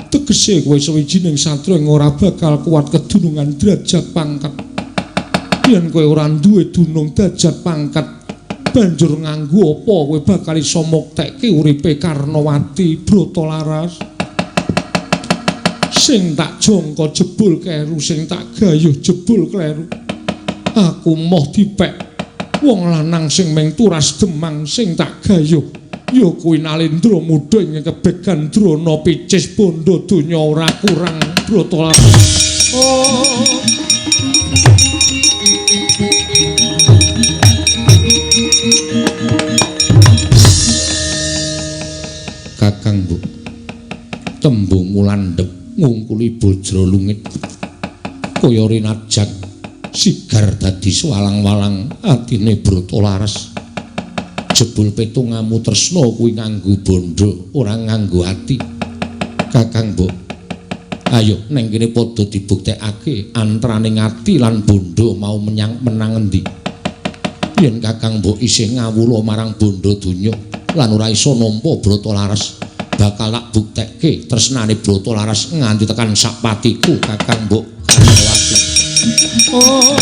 Tegese kowe sawijining satriya ora bakal kuat kedunungan derajat pangkat. Yen kowe ora duwe dunung derajat pangkat, banjur nganggo apa kowe bakal iso muktekke uripe Karnawati Brata Laras? Sing tak jangka jebul kleru, sing tak gayuh jebul kleru. Aku moh dipek wong lanang sing mung turas demang sing tak gayuh ya kuwi Nalendra muda ing kebegan Drona picis bondo donya ora kurang Brata Laras. Oh. Kakang Bu, tembungmu landhep ngungkuli bojro lungit kaya rinajak sigar dadi swalang-walang atine Brata Laras. Jebul petungamu tresna kuwi nganggo bondo ora nganggo ati. Kakang Mbok, ayo neng kene padha dibuktekake antaraning ati lan bondo mau menyang menang endi. Yen Kakang Mbok isih ngawula marang bondo donya lan ora iso nampa Brata Laras, bakal tak buktekke tresnane Brata Laras nganti tekan sak patiku Kakang Mbok Karnawati. Oh.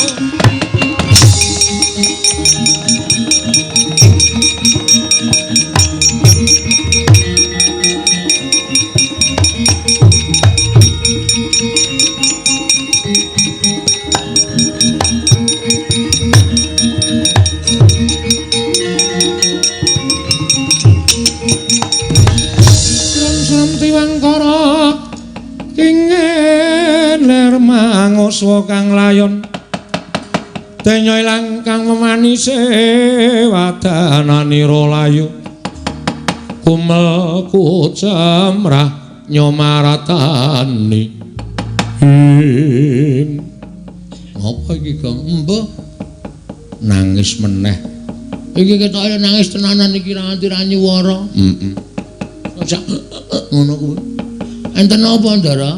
Mangoswa kang layon denya ilang kang memanise wadananira layu kumel kucemrah nyomaratani. Apa iki Gong? Mbah nangis meneh iki ketoke nangis tenanan iki ra nganti ra nyuwara. Heeh. Ngono kuwi. Enten apa, Ndara?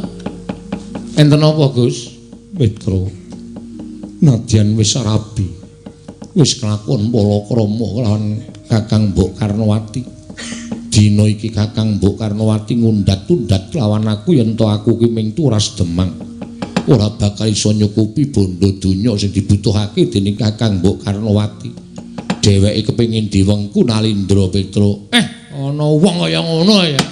Enten apa, Gus? Petro. Nadyan wis rabi. Wis kelakon palakrama kelawan Kakang Mbok Karnawati. Dina iki Kakang Mbok Karnawati ngundat-undat kelawan aku yen to aku ki ming turas demang. Ora bakal iso nyukupi bondo donya sing dibutuhake dening Kakang Mbok Karnawati. Dheweke kepengin diwengku Nalindra Petro. Ana wong kaya ngono ya.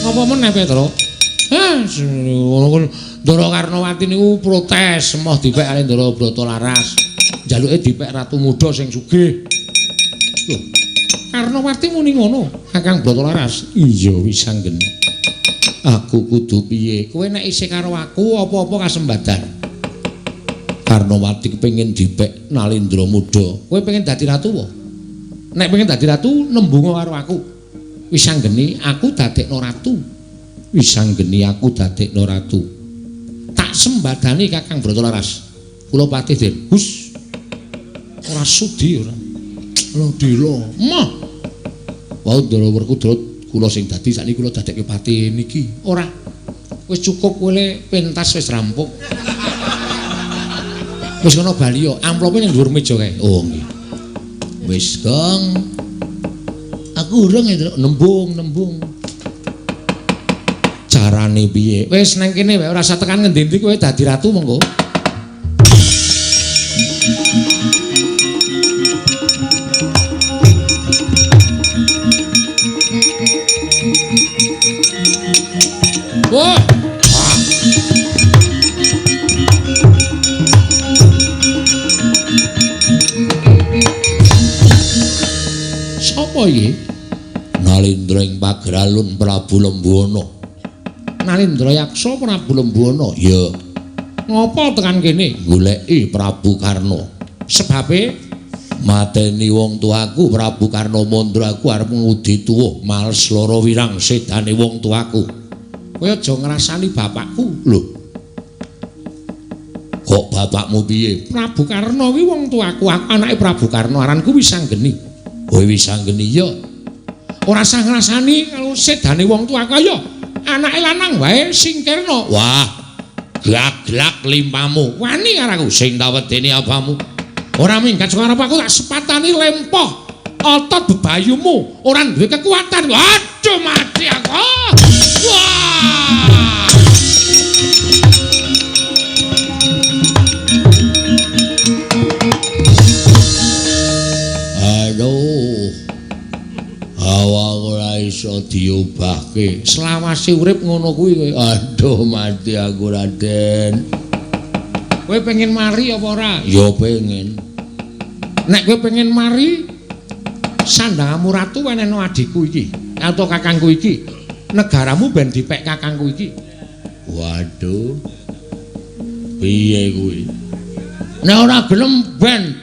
Apa meneh Petro? Ndara Karnawati niku protes emoh dipek karo Ndara Brata Laras. Njaluke dipek ratu muda sing sugih. Lho, Karnawati muni ngono, Kakang Brata Laras. Iya wis anggene. Aku kudu piye? Kowe nek isih karo aku apa-apa kasembadan. Karnawati kepengin dipek Nalindra muda. Kowe pengen dadi ratu apa? Nek pengen dadi ratu nembunga karo aku. Wis anggene aku dadekno ratu. Wisanggeni aku dadekno ratu. Tak sembadani Kakang Bratalaras. Kula patih Den. Hus. Ora sudi ora. Lho dilo. Mah. Wau Ndara Werkudara kula sing dadi sakniki kula dadekke patih niki. Ora. Wis cukup kowe le pentas wis rampung. Wis ngono bali yo, amplope ning dhuwur meja kae. Oh nggih. Wis, Gong. Aku urung ya, nembung-nembung. Carane piye? Wis nang kene wae ora usah tekan ngendi-endi kowe dadi ratu monggo. Wah. Sapa iki? Nalindra ing Pageralun Prabu Lembuana. Nalindra Yaksa Prabu Lembuana. Ya. Ngopo tekan kene? Goleki Prabu Karna. Sebabe mateni wong tuaku Prabu Karna Mandra aku arep ngudi tuwuh males lara wirang sedane wong tuaku. Kowe aja ngrasani bapakku. Lho. Kok bapakmu piye? Prabu Karna kuwi wong tuaku, aku anake Prabu Karna, aranku Wisanggeni. Kowe Wisanggeni ya. Ora usah ngrasani kalau sedane wong tuaku ayo. Anake lanang wae singkirna. Wah, glak-glak limpamu. Wani karo aku sing tak wedeni apamu. Ora minggat saka arep aku tak sepatani lempoh otot bebayumu, ora duwe kekuatan. Aduh mati aku. Wah. Aduh. Awak ora iso diobahke. Selawase urip ngono kuwi kowe. Aduh mati aku Raden. Kowe pengen mari apa ora? Ya pengen. Nek kowe pengen mari, sandangamu ratu wenehno adhiku iki atau kakangku iki. Negaramu ben dipek kakangku iki. Waduh. Piye kuwi? Nek ora gelem ben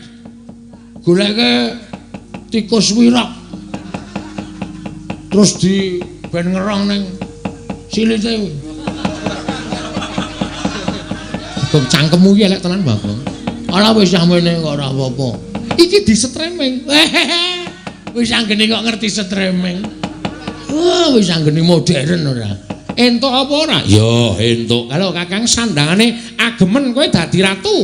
goleke tikus wirok. Terus di ben ngerong ning silite kuwi. Bagong cangkemmu iki elek tenan, Bagong. Ora wis samene kok ora apa-apa. Iki di streaming. Wis anggene kok ngerti streaming. Wah, wis anggene modern ora. Entuk apa ora? Ya, entuk. Kalau Kakang sandangane agemen kowe dadi ratu.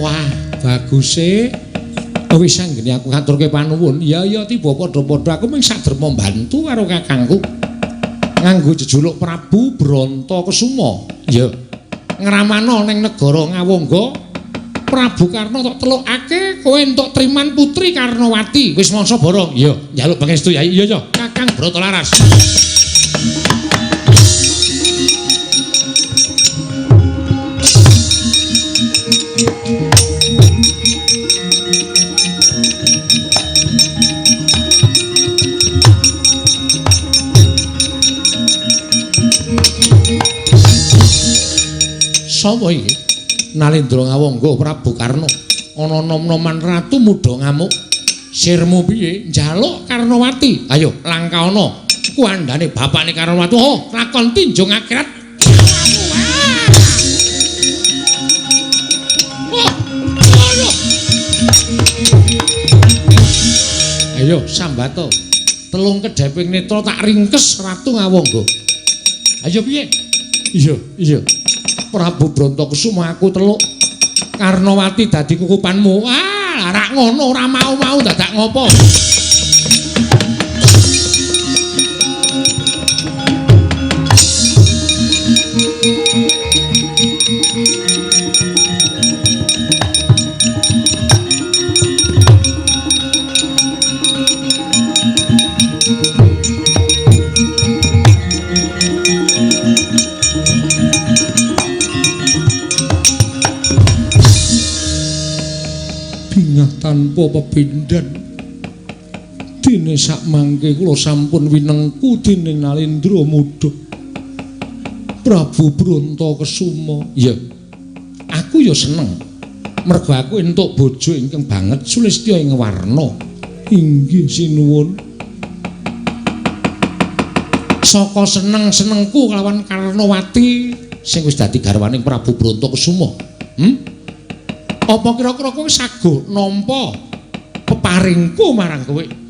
Wah, baguse. Wis anggene aku ngaturke panuwun. Ya ya tiba padha-padha aku mung saderma mbantu karo kakangku. Nganggo jejuluk Prabu Brontakesuma. Ya. Ngramana ning negara Ngawangga, Prabu Karna tok telukake kowe entuk triman putri Karnawati. Wis mangsa borong. Ya, njaluk pangestu Yai. Iya ya, Kakang Bratalaras. Sapa iki? Nalindra Ngawangga Prabu Karna. Ana nom-noman ratu muda ngamuk. Sirmu piye? Njaluk Karnawati. Ayo langkaana. Kuandane bapakne Karnawati. Oh, lakon tinjung akhirat. Ayo sambato. Telung kedheping netra tak ringkes Ratu Ngawangga. Ayo piye? Iya, iya. Prabu Brontakesuma aku teluk Karnawati dadi kukupanmu. Ah, rak ngono ora mau-mau dadak ngopo. Tanpa pepindhan Dene sakmangke kula sampun winengku dening Nalendra Muda Prabu Brontakesuma. Iya. Aku ya seneng. Mergo aku entuk bojo ingkang banget sulistya ing warna. Inggih sinuwun. Saka seneng-senengku kelawan Karnawati sing wis dadi garwaning Prabu Brontakesuma. Apa kira-kira kowe saguh nampa peparingku marang kowe?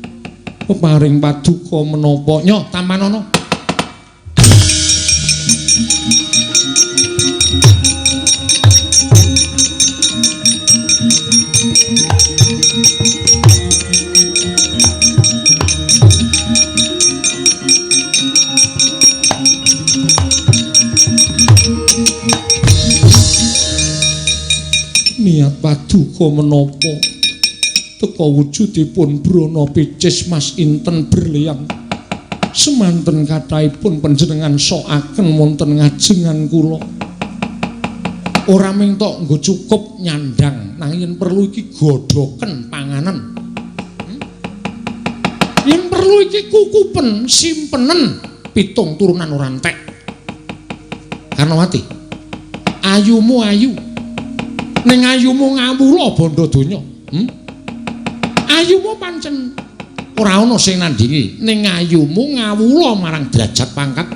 Peparing paduka menapa? Nyoh tampanana. Niat paduka menapa? Teka wujudipun Brana Picis Mas Inten Berliang. Semanten kathahipun panjenengan sokaken wonten ngajengan kula. Ora ming tok nggo cukup nyandang, nanging yen perlu iki godhoken panganan. Yen perlu iki kukupen simpenen pitung turunan ora entek. Karnawati, ayumu ayu. Ning ayumu ngawula bandha donya. Ayumu pancen ora ana sing nandingi, ning ayumu ngawula marang derajat pangkat.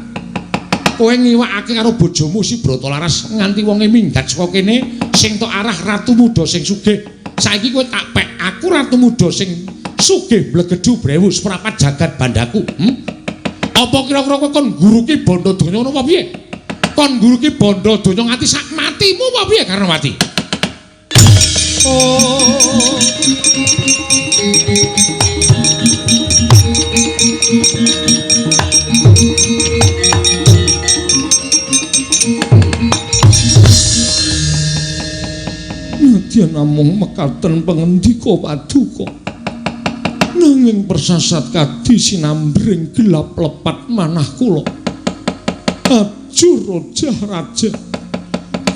Kowe ngiwakake karo bojomu si Bratalaras nganti wonge minggat saka kene sing tok arah ratu muda sing sugih. Saiki kowe tak pek aku ratu muda sing sugih blegedu brewu seprapat jagat bandaku. Apa kira-kira kowe kon ngguruki bandha donya ngono apa piye? Kon ngguruki bandha donya nganti sak matimu apa piye Karnawati? Oh. Nadyan namung mekaten pangendika paduka, nanging persasat kadi sinambring gelap lepat manah kula. Ajur rojah raja,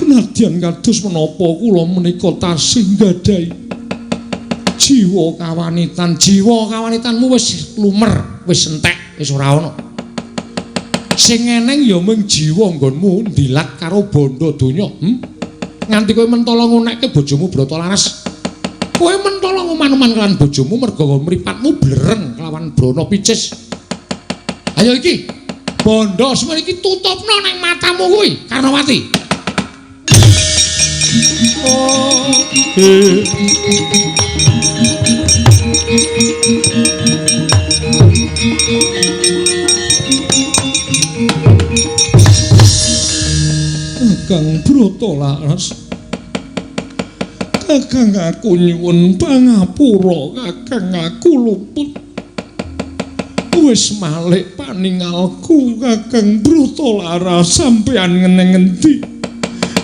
nadyan kados menapa kula menika tasih nggadahi jiwa kawanitan. Jiwa kawanitanmu wis lumer, wis entek, wis ora ana. Sing eneng ya mung jiwa nggonmu ndilat karo bandha donya. Nganti kowe mentala ngunekke bojomu Bratalaras. Kowe mentala nguman-uman kelawan bojomu merga mripatmu blereng kelawan Brana Picis. Ayo iki, bandha semene iki tutupno ning matamu kuwi, Karnawati. Oh. Kakang Bratalaras, Kakang aku nyuwun pangapura, Kakang aku luput. Wis malik paningalku Kakang Bratalaras, sampeyan ngeneng endi?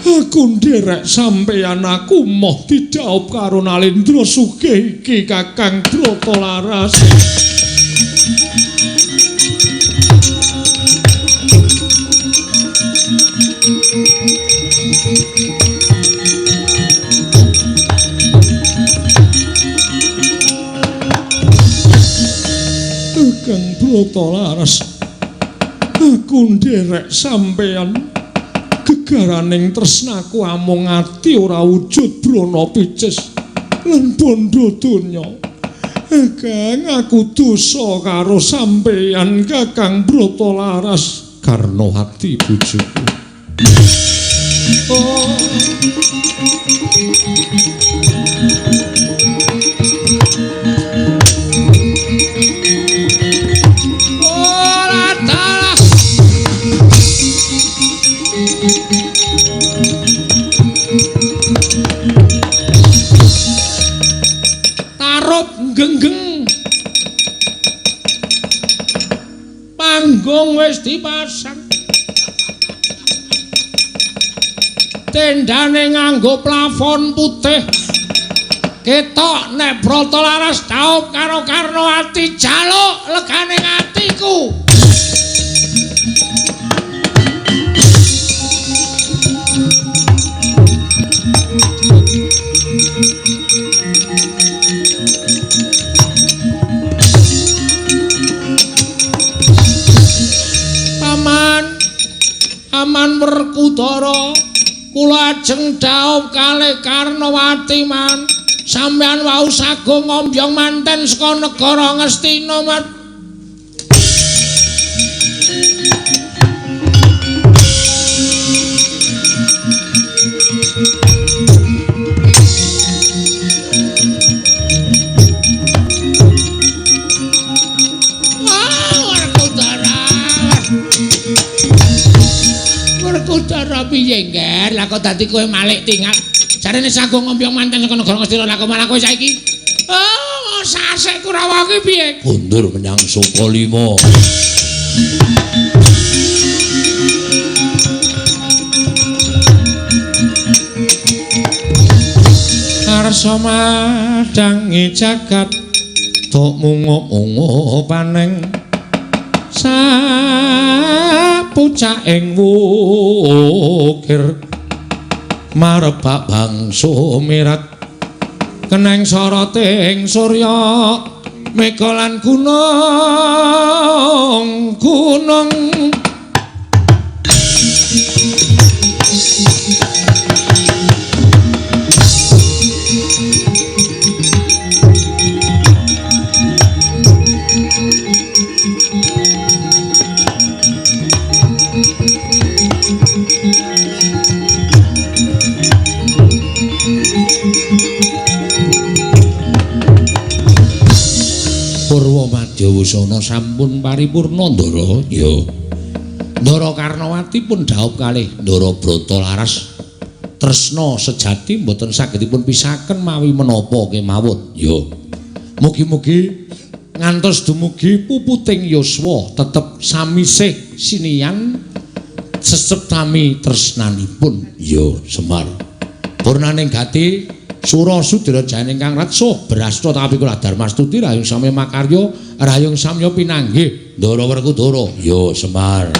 Aku nderek sampeyan, aku moh didhaup karo Nalendra sugih iki Kakang Bratalaras. Kakang Bratalaras, aku nderek sampeyan. Gegaraning tresnaku amung ati ora wujud Brana Picis lan bandha donya. Kakang, aku dosa karo sampeyan Kakang Bratalaras. Karnawati bojoku. Oh. Ora dalah. Tarup genggeng. Panggung wis dipasang. Tendane nganggo plafon putih. Ketok nek Bratalaras dhaup karo Karnawati, jaluk legane atiku. lajeng dhaup kalih Karnawati man. Sampeyan wau sago ngombyong manten saka negara Ngastina man. Werkudara piye, Ngger? Lah kok dadi kowe malik tingat? Jarene sago ngombyong manten saka negara Ngastina, lah kok malah kowe saiki? Oh, sasek Kurawa ki piye? Mundur menyang Sukalima. Arsa madhangi jagat tok mungup-mungup paneng sapucaking wukir marebak bangsa mirat keneng soroting surya mega lan gunung gunung. Purwa Madyawasana sampun paripurna, Ndara. Ya. Ndara Karnawati pun dhaup kalih Ndara Brata Laras. Tresna sejati mboten saged dipun pisaken mawi menapa kemawon. Ya. Mugi-mugi ngantos dumugi puputing yuswa tetep samisih sinian sesep sami tresnanipun. Ya, Semar. Purnaning gati Sura Sudira janing kang reksa brasta tapi kula Darmastuti rahayung samya makarya rahayung samya pinanggih Ndara Werkudara. Ya, Semar.